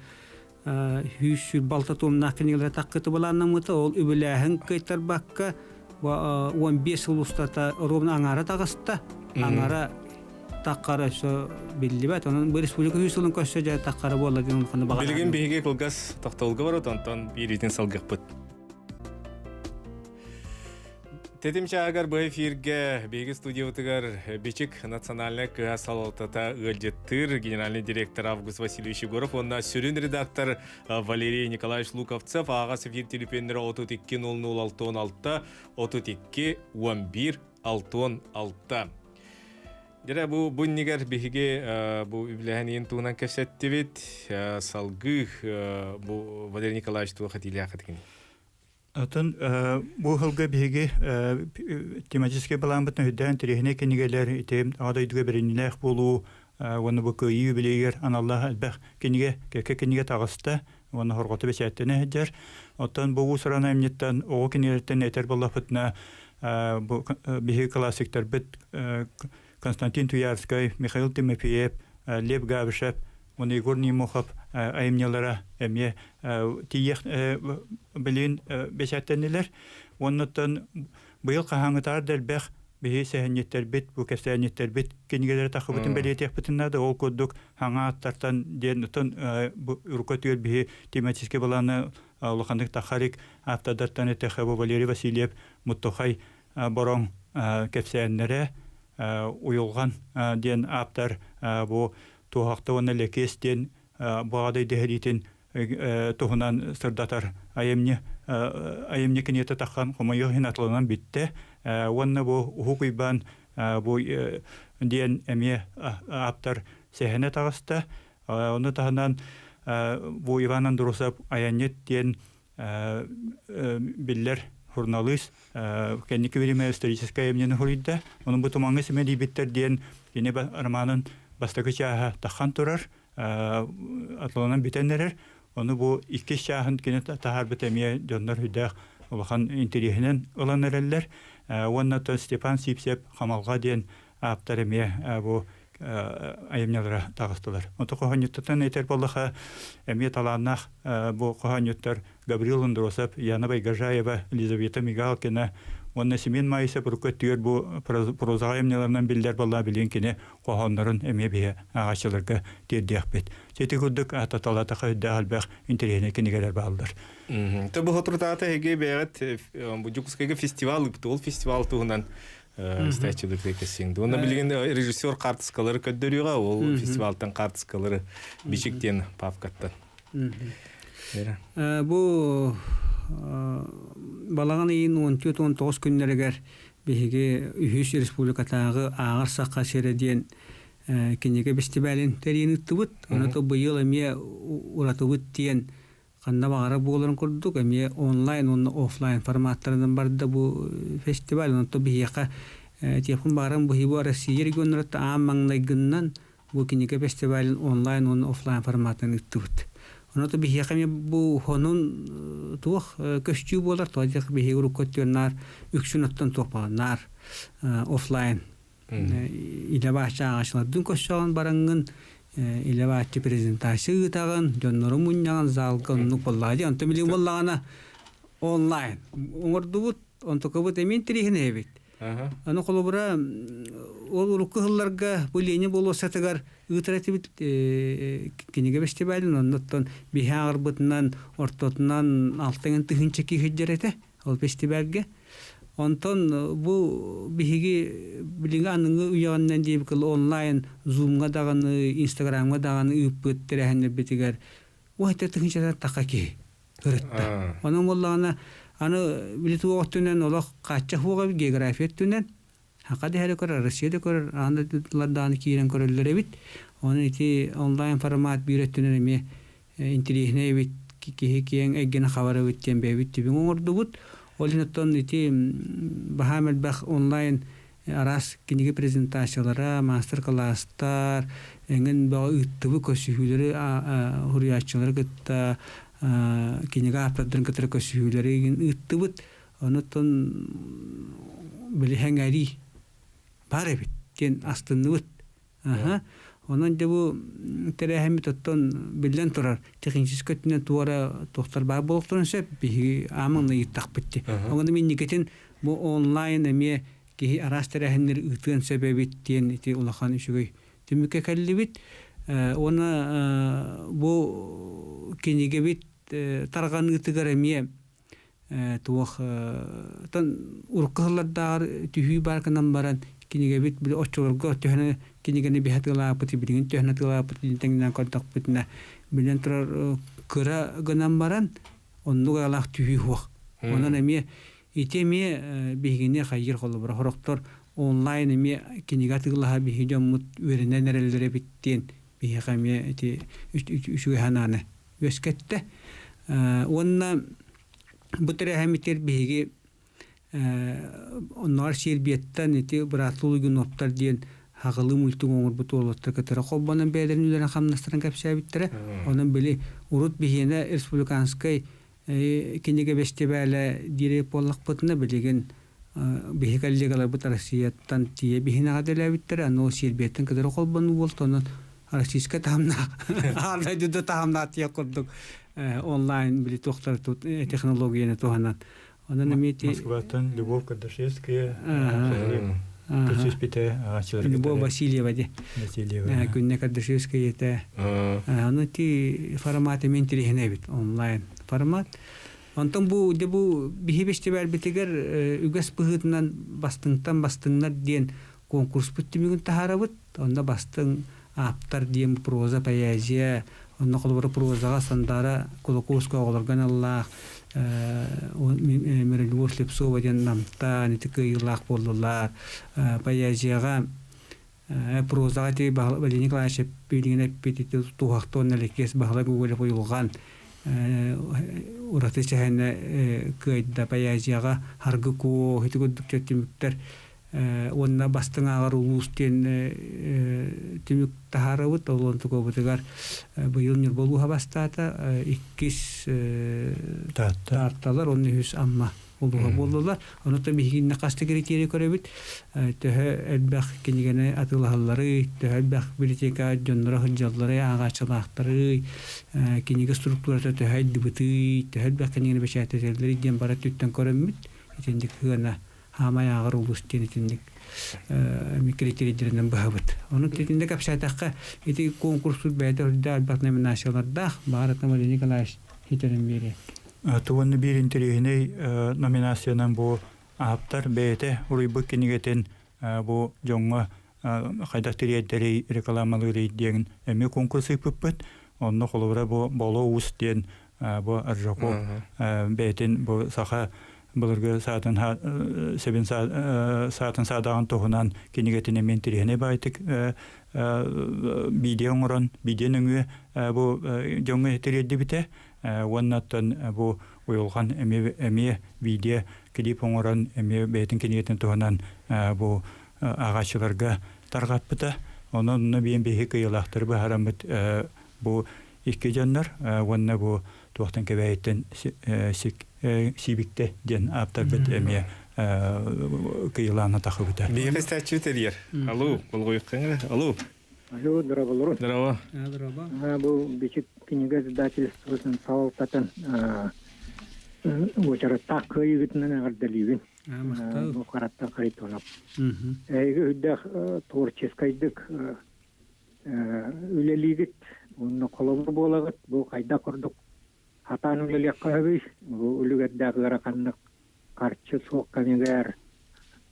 126 туомнаах кинигэлэри таххыты былааннаммыта. Ол үбүлээһин кыайтарбакка 15 сыл устата ровно аҥаара таҕыста. Аҥара таххара өссө биллибэт. Онон бу республика үс сылын көрсө дьэ таххара буолла диэн улаханы баҕарабын. Билигин биһиги кылгас тохтолго барыт, онтон биириитин салгыахпыт. Тэтим чааһыгар бу эфиргэ биһиги студиябытыгар Бичик национальнай кыһа салалтата ыалдьыттыыр генеральный директор Август Васильевич Егоров уонна сүрүн редактор Валерий Николаевич Луковцев ааҕас эфир телефоннара 32 00 66 32 11 66. Дьэ бу бу иннигэр биһиги бу үбүлэһэн иин туһунан кэпсэттибит. Салгыы бу Валерий Николаевич туох этиилээх этигиний? Атын бу сылга биһиги тематическай былааммытын үрдээн интэриэһинэй кинигэлэр ити Аҕа дойдуга бэриниилээх буолуу уонна бу Кыайыы юбилейыгар аналлаах элбэх кинигэ, кэккэ кинигэ таҕыста уонна хорҕото бэчээттэнэ сылдьар. Оттон бу уус-уран айымньыттан оҕо кинигэлэриттэн этэр буоллахпытына бу биһиги классиктарбыт Константин Туярскай, Михаил Тимофеев, Лев Габышев уонна Егор Немохов айымньылара эмиэ тиийиэх билигин бэчээттэннилэр. Уоннаттан быйыл хаһааҥҥытааҕар да элбэх биһи сэһэнньиттэрбит, бу кэпсээнньиттэрбит кинигэлэри таххыбытын бэлиэтиэхпитин наада. Ол курдук хаҥа аттартан диэн оттон урукку өттүгэр биһи тематическай былааны улаханнык таххарик ааптардартан эттэххэ бу Валерий Васильев Муттухай бороҥ кэпсээннэрэ Уйулҕан диэн ааптар бу Туоһахта уонна Лэкиэс диэн Баҕадай дэһэриитин туһунан сырдатар айымньы айымньы киниэтэ таххан хомойуох иһин атыланан бүттэ уонна бу Уһук Уйбаан бу диэн эмиэ ааптар сэһэнэ таҕыста ону таһынан бу Иван Андросов айанньыт диэн биллэр Хурналыыс кэнники бириэмэ историческай айымньыны суруйда. Онон бу Тумаҥҥа симэлийбиттэр диэн кини романын бастакы чааһа таххан турар, атланан бүтэн эрэр. Ону бу иккис чааһын кини таһаарбыт эмиэ дьоннор сүрдээх улахан интэриэһинэн ылан эрэллэр. Уонна Степан Сивцев Хамалҕа диэн ааптар эмиэ бу айымньылара таҕыстылар. Онто хоһоонньуттартан этэр буоллаха, эмиэ талааннаах бу хоһоонньуттар Гаврил Андросов, Яна Байгожаева, Елизавета Мигалкина уонна Семен Маисов урукку өттүгэр бу прозаҕа айымньыларынан биллэр буолла билигин кини хоһооннорун эмиэ биһи ааҕааччыларга тиэрдиэхпит. Ити курдук ататалата өйдөөх элбэх интэриэһинэй кинигэлэр бааллар. Тэ бу соторутааҕыта эһиги бэйэҕит бу Дьокуускайга фестивал ыыппыт. Ол фестивал туһунан истээччилэргэ кэссиҥ. Уонна билигин режиссер хаартыскалары көрдөрүөҕэ, ол фестивалтан хаартыскалары Бичик диэн папкаттан. Бу балаҕан ыйын 14-19 күннэригэр биһиги үһүс республикатааҕы ааҕар саха сирэ диэн кинигэ бэстибээлин тэрийэн ыыттыбыт. Ону быйыл эмиэ уратыбыт диэн ханна баҕара буоларын курдук эмиэ онлайн уонна офлайн форматтарынан барда бу фестиваль. Онто биһиэхэ телефон бааран быһыы Россия регионнарыттан аан маҥнайгыннан бу кинигэ фестивалын онлайн уонна офлайн форматынан ыыттыбыт. Онон биһиэхэ эмиэ бу хонун туох көстүү буолар, тоҕо диэххэ биһиги урукку өттүгэр наар үксүн оттон туох буолар, наар офлайн илэ бааччы ааҕааччылардыын көрсөҕүн бараҥҥын илэ бааччы презентация ыытаҕын, дьоннору мунньаҕын залга оннук буоллаҕа дии. Онтон билигин буоллаҕына онлайн оҥордубут, онтукабыт эмиэ интэриэһинэй эбит. Аны холобура ол урукку сылларга бу Ленин болуоссатыгар ыытар этибит кинигэ фестивалын оннуттан биһи ааҕарбытынан ортотунан алтан тыһыынча киһи сылдьар этэ ол фестивальгэ. Онтон бу биһиги билиҥҥи аныгы үйэҕинэн диэбиккэ онлайн зумҥа даҕаны инстаграмҥа даҕаны ыыппыт тэрээһиннэрбитигэр уһата тыһыынчатан таха киһи ырытта. Онон буоллаҕына аны били туох өттүнэн олох хааччах суоҕа география өттүнэн Хака дэһэри көрөр, Россия да көрөр, аан дойдулар даҕаны киирэн көрөллөр эбит. Онон ити онлайн формат биир өттүнэн эмиэ интэриэһинэй эбит, киһи киэҥ эйгэни хабар эбит диэн бэйэбит түбүн оҥордубут. Ол иһин оттон ити баһаам элбэх онлайн араас кинигэ презентациялара, маастар-кылаастар, эҥин бөҕө ыыттыбыт көрсүһүүлэри суруйааччылары кытта кинигэ ааптардарын кытары көрсүһүүлэри ыыттыбыт. Онуттан били сэҥээрии баар эбит диэн астынныбыт. Аха. Онон дьэ бу тэрээһиммит оттон биллэн турар техническэй өттүнэн туора туохтар баар буолуохтарын сөп биһиги аамаҥна ыйыттахпыт дии. Ону минникитин бу онлайн эмиэ киһи араас тэрээһиннэри ыытыан сөп эбит диэн ити улахан үчүгэй түмүккэ кэллибит. Уонна бу кинигэбит тарҕаныытыгар эмиэ туох урукку сыллардааҕар түһүү баар гынан баран кинигэбит били оччолорго төһөнө кинигэни биһэ тыалаабыт билигин төһөнө тыалаабыт тэҥнээн көрдөхпүтүнэ билэн турар кыра гынан баран оннук аалаах түһүү суох. Онон эмиэ ити эмиэ биһигини хайыыр холобура сорохтор онлайн эмиэ кинигэ атыылаһа биһиги дьоммут үөрэнэн эрэллэр эбит диэн биһиэхэ эмиэ ити үчүгэй санааны үөскэттэ. Уонна бу тэрээһиммитигэр биһиги оннооҕор Сербияттан ити бырааттыы Лугиновтар диэн хаҕылыы мультик оҥорбут уолаттар кытары холбонон бэйэлэрин үлэлэрин хамнастарын кэпсээбиттэрэ. Онон били урут биһиэнэ республиканскай кинигэ бэстибээлэ диир буоллахпытына билигин биһи коллегаларбыт Россияттан тиийэ биһинэҕэ дэлээбиттэрэ, аны ол Сербияттан кытары холбонуу буолта, онон российскай таһымнаах аан дойду да таһымнаах тиэх курдук онлайн били туохтар технологияны туһанан онон эмиэ Москваттан Любовь Кардашевская көрсүспүтэ Любовь Васильева ди Васильева Күннэ Кардашевская этэ аны ти формат эмиэ интэриэһинэй эбит онлайн формат. Онтон бу дьэ бу биһи бэстибээлбитигэр үгэс быһыытынан бастыҥтан бастыҥнар диэн конкурспут түмүгүн таһаарабыт. Онно бастыҥ ааптар диэн проза, поэзия, онно холобура прозаҕа Сандаара Кулаковская оҕолорго аналлаах Миролюбовь Слепцова диэн Намтаан ити кыайыылаах буоллулар. Поэзияҕа прозаҕа ити Валерий Николаевич билигин эппит ити Туһахтан Элэкиэс Баһылай Гоголев уйулҕан. Ураты сэһэнэ кыайда поэзияҕа Харгы Куо ити курдук түмүктэр уонна бастыҥ ааҕар улуус диэн түмүк таһаарабыт. Ол онтукабытыгар быйыл Ньурба улууһа бастаата, иккис Таатталар, уонна үһүс Амма улууһа буоллулар. Онон биһигиннэ хас да критерий көрөбүт. Төһө элбэх кинигэни атыылаһалларый, төһө элбэх библиотека дьонноро сылдьалларый, ааҕааччылаахтарый, кинигэ структурата төһө айдыбытый, төһө элбэх кинигэни бэчээттэтэллэрий диэн бары өттүттэн көрөммүт. Итинник сыана хаамай ааҕар улуус диэн итинник критерийдэринэн быһабыт. Ону итинник кэпсээтэххэ, ити конкурсут бэйэтэ үрдээх элбэх номинациялардаах, баҕар Валерий Николаевич хитэрин биэриэ. Туонна биир интэриэһинэй номинациянан бу ааптар бэйэтэ уруйбут кинигэтин бу дьоҥҥо хайдах тириэрдэрий, рекламалыырый диэн эмиэ конкурс ыыппыппыт. Онно холобура бу Боло Уус диэн бу Аржаков бэйэтин бу саха былыргы саатын сэбин саатын саадаҕын туһунан кинигэтин эмиэ интэриэһинэй баайтык видео оҥорон видео нөҥүө бу дьоҥҥо тириэрдибитэ уонна оттон бу уйулҕан эмиэ эмиэ видео клип оҥорон эмиэ бэйэтин кинигэтин туһунан бу ааҕааччыларга тарҕаппыта. Онон онно биэн биһи кыйылаахтары быһаараммыт бу икки дьоннор уонна бу туохтан кэбээйиттэн сиибиктэ диэн ааптарбыт эмиэ кыйылаана тахыбыта. Биһиэхэ истээччи тэрийэр. Алло, болҕойуоххаҥа. Алло. Алло, здраволорун. Здорово. Здорово. Бу бичик кинигэ издательствотын салалтатын уочараттаах кыайыгытынан эҕэрдэлиибин. Бу Хараттан Харитонов. Эһиги үрдээх творческайдык үлэлиигит, уонна холобур буолагыт, бу хайдах курдук хатаан үлэлиэххэ сөбүй, бу үлүгэрдээх ыараханнык харчы суох кэмигэр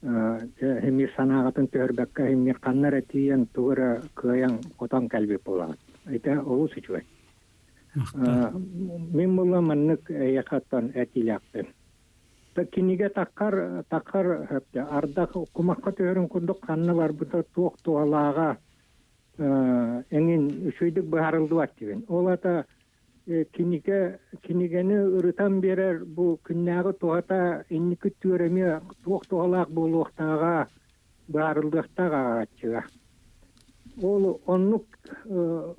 химир санааҕытын түһэрбэккэ химир ханна эрэ тиийэн тугу эрэ кыайан хотон кэлбит буолаҕыт. Ити олус үчүгэй. Мин була маннык эйэхаттан этиилээхпин. Кинигэ таккар таккар ардах кумахха түһэрин курдук ханна барбыта туох туһалааҕа эҥин үчүгэйдик быһаарыллыбат дибин. Ол ата кинигэ кинигэни ырытан биэрэр бу күннээҕи туһата инники түөр эмиэ туох туһалаах буолуохтааҕа быһаарыллыахтаах ааҕааччыга. Ол оннук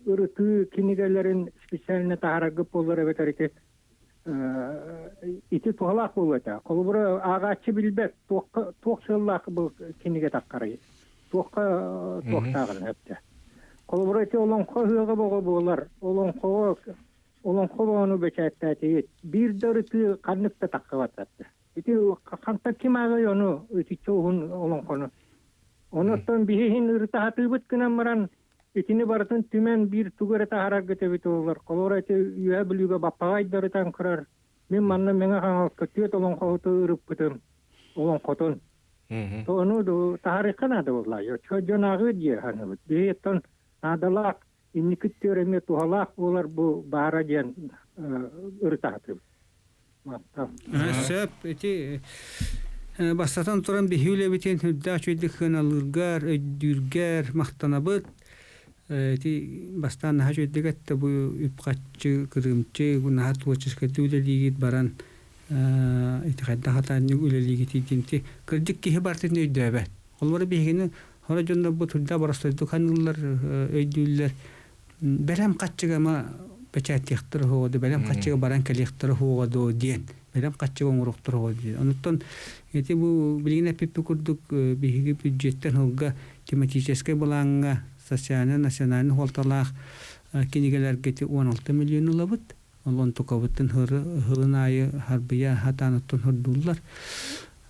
ырытыы кинигэлэрин специально таһаараргыт буоллар эбэтэр ити ити туһалаах буолуо этэ. Холобура, ааҕааччы билбэт туохха туох сыаллаах бу кинигэ таххарый, туохха туохтааҕын өптө. Холобура, ити олоҥхо ыһыаҕа боҕо буолар. Олоҥхоҕо олоҥхо боҕону бэчээттээтигит. Биир да ырытыы ханнык да таххыбат Ити хантан ким ааҕый ону итиччэ уһун олоҥхону. Онуттан биһиһин ырытаһатыыбыт гынан баран Итини барытын түмэн биир тугу эрэ таһаараргыт эбит буоллар, холобура ити Үөһээ Бүлүүгэ баппаҕайдарытан көрөр. Мин манна Мэҥэ Хаҥаласка түөрт олоҥхоһуту ырыппытым, олоҥхотун. Ону таһаарыахха наада буоллаа. Оччо дьон ааҕыа дии саныыбыт. Биһи оттон наадалаах, инники өттүгэр эмиэ туһалаах буолар бу баара диэн ырытаһатыбыт. Сөп, ити бастатан туран биһи үлэбитин үрдээх үчүгэйдик сыаналыыргар, өйдүүргэр махтанабыт. Ити бастаан наһаа үчүгэйдик эттэ бу үп-харчы, кырыымчык, наһаа творческайдык үлэлиигит баран ити хайдах атаанньык үлэлиигитий диэн ити кырдьык киһи барытын өйдөөбөт. Холобура биһигини хоро дьоннорбут үрдээх боростуойдук саныыллар, өйдүүллэр. Бэлэм хаччыга ама бэчээттиэхтэрэ суоҕа дуо, бэлэм хаччыга баран кэлиэхтэрэ суоҕа дуо диэн, бэлэм хаччыга оҥоруохтара суоҕа диэн. Онуттан ити бу билигин эппиппит курдук биһиги бюджеттэн сылга тематическай былааҥҥа социальнай национальнай суолталаах кинигэлэргэ ити 16 миллион ылабыт. Ол онтукабытын сылын аайы харбыйа сатаан оттон сордууллар.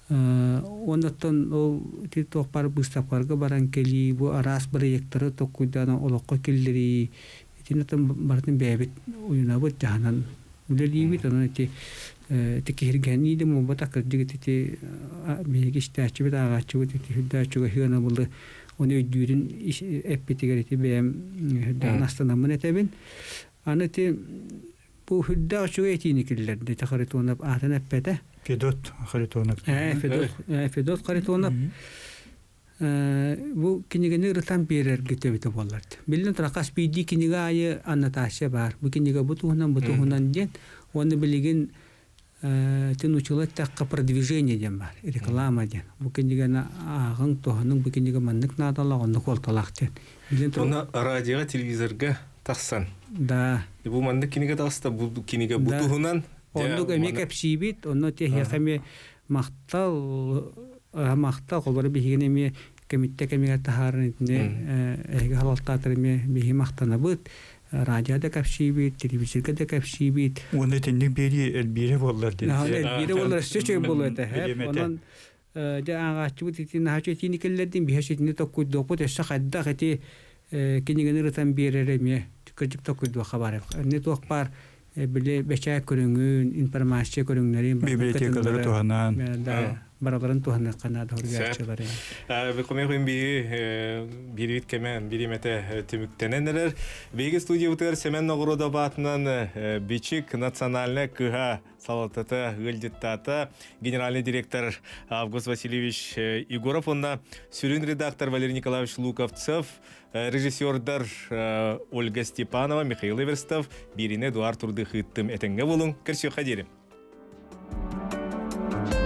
Оннуттан ол ити туох баар быыстапкаларга баран кэлии, бу араас бырайыактары толкуйдаан олоххо киллэрии, итини оттон барытын бэйэбит уйунабыт, дьаһанан үлэлиибит. Онон ити ити киһиргэһинии да буолбатах, кырдьык ити биһиги истээччибит, ааҕааччыбыт ити сүрдээх үчүгэй сыанабылы ону өйдүүрүн эппитигэр ити бэйэм сүрдээҕин астынаммын этэбин. Аны ити бу сүрдээх үчүгэй этиини киллэрдэ ити Харитонов аатын эппэтэ. Федот Харитонов. Федот, Федот Харитонов. Бу кинигэни ырытан биэрэргит эбитэ буоллар. Биллэн турар, хас биирдии кинигэ аайы аннотация баар. Бу кинигэ бу туһунан, бу туһунан диэн. Уонна билигин тин учула эттэххэ продвижение диэн баар, реклама диэн. Бу кинигэни ааҕыҥ, туһаныҥ, бу кинигэ маннык наадалаах, оннук суолталаах диэн. Билэн турар. Уонна радиоҕа, телевизорга тахсан. Да. Бу маннык кинигэ таҕыста, бу кинигэ бу туһунан. Оннук эмиэ кэпсиибит, онно тэһиэхэ эмиэ махтал махтал холобура биһигини эмиэ кэмиттэ кэмигэр таһааран итини эһиги халалтаатар эмиэ биһи махтанабыт радио да кэпсиибит телевизорга да кэпсиибит уонна итинник биэрии элбиирэ буоллар диэн элбиирэ буоллар өссө үчүгэй буолуо этэ онон дьэ ааҕааччыбыт ити наһаа итини киллэрдин биһи итини токкуйдуохпут өссө хайдах ити кинигэни ырытан биэрэр эмиэ кырдьык токкуйдуохха баар эмне туох баар били бэчээт көрүҥүн, информация көрүҥнэрин библиотекалары туһанан бараларын туһаныахха наада суруйааччылары. Бикомехин биһи биирбит кэмэ биримэтэ түмүктэнэн эрэр. Биһиги студиябытыгар Семен Ноҕуродов аатынан Бичик национальная кыһа салалтата ыалдьыттаата генеральный директор Август Васильевич Егоров уонна сүрүн редактор Валерий Николаевич Луковцев режиссердар Ольга Степанова, Михаил Эверстов, бииринэ Эдуард Турдыхыттым этэҥҥэ буолуҥ, көрсүөххэ диэри.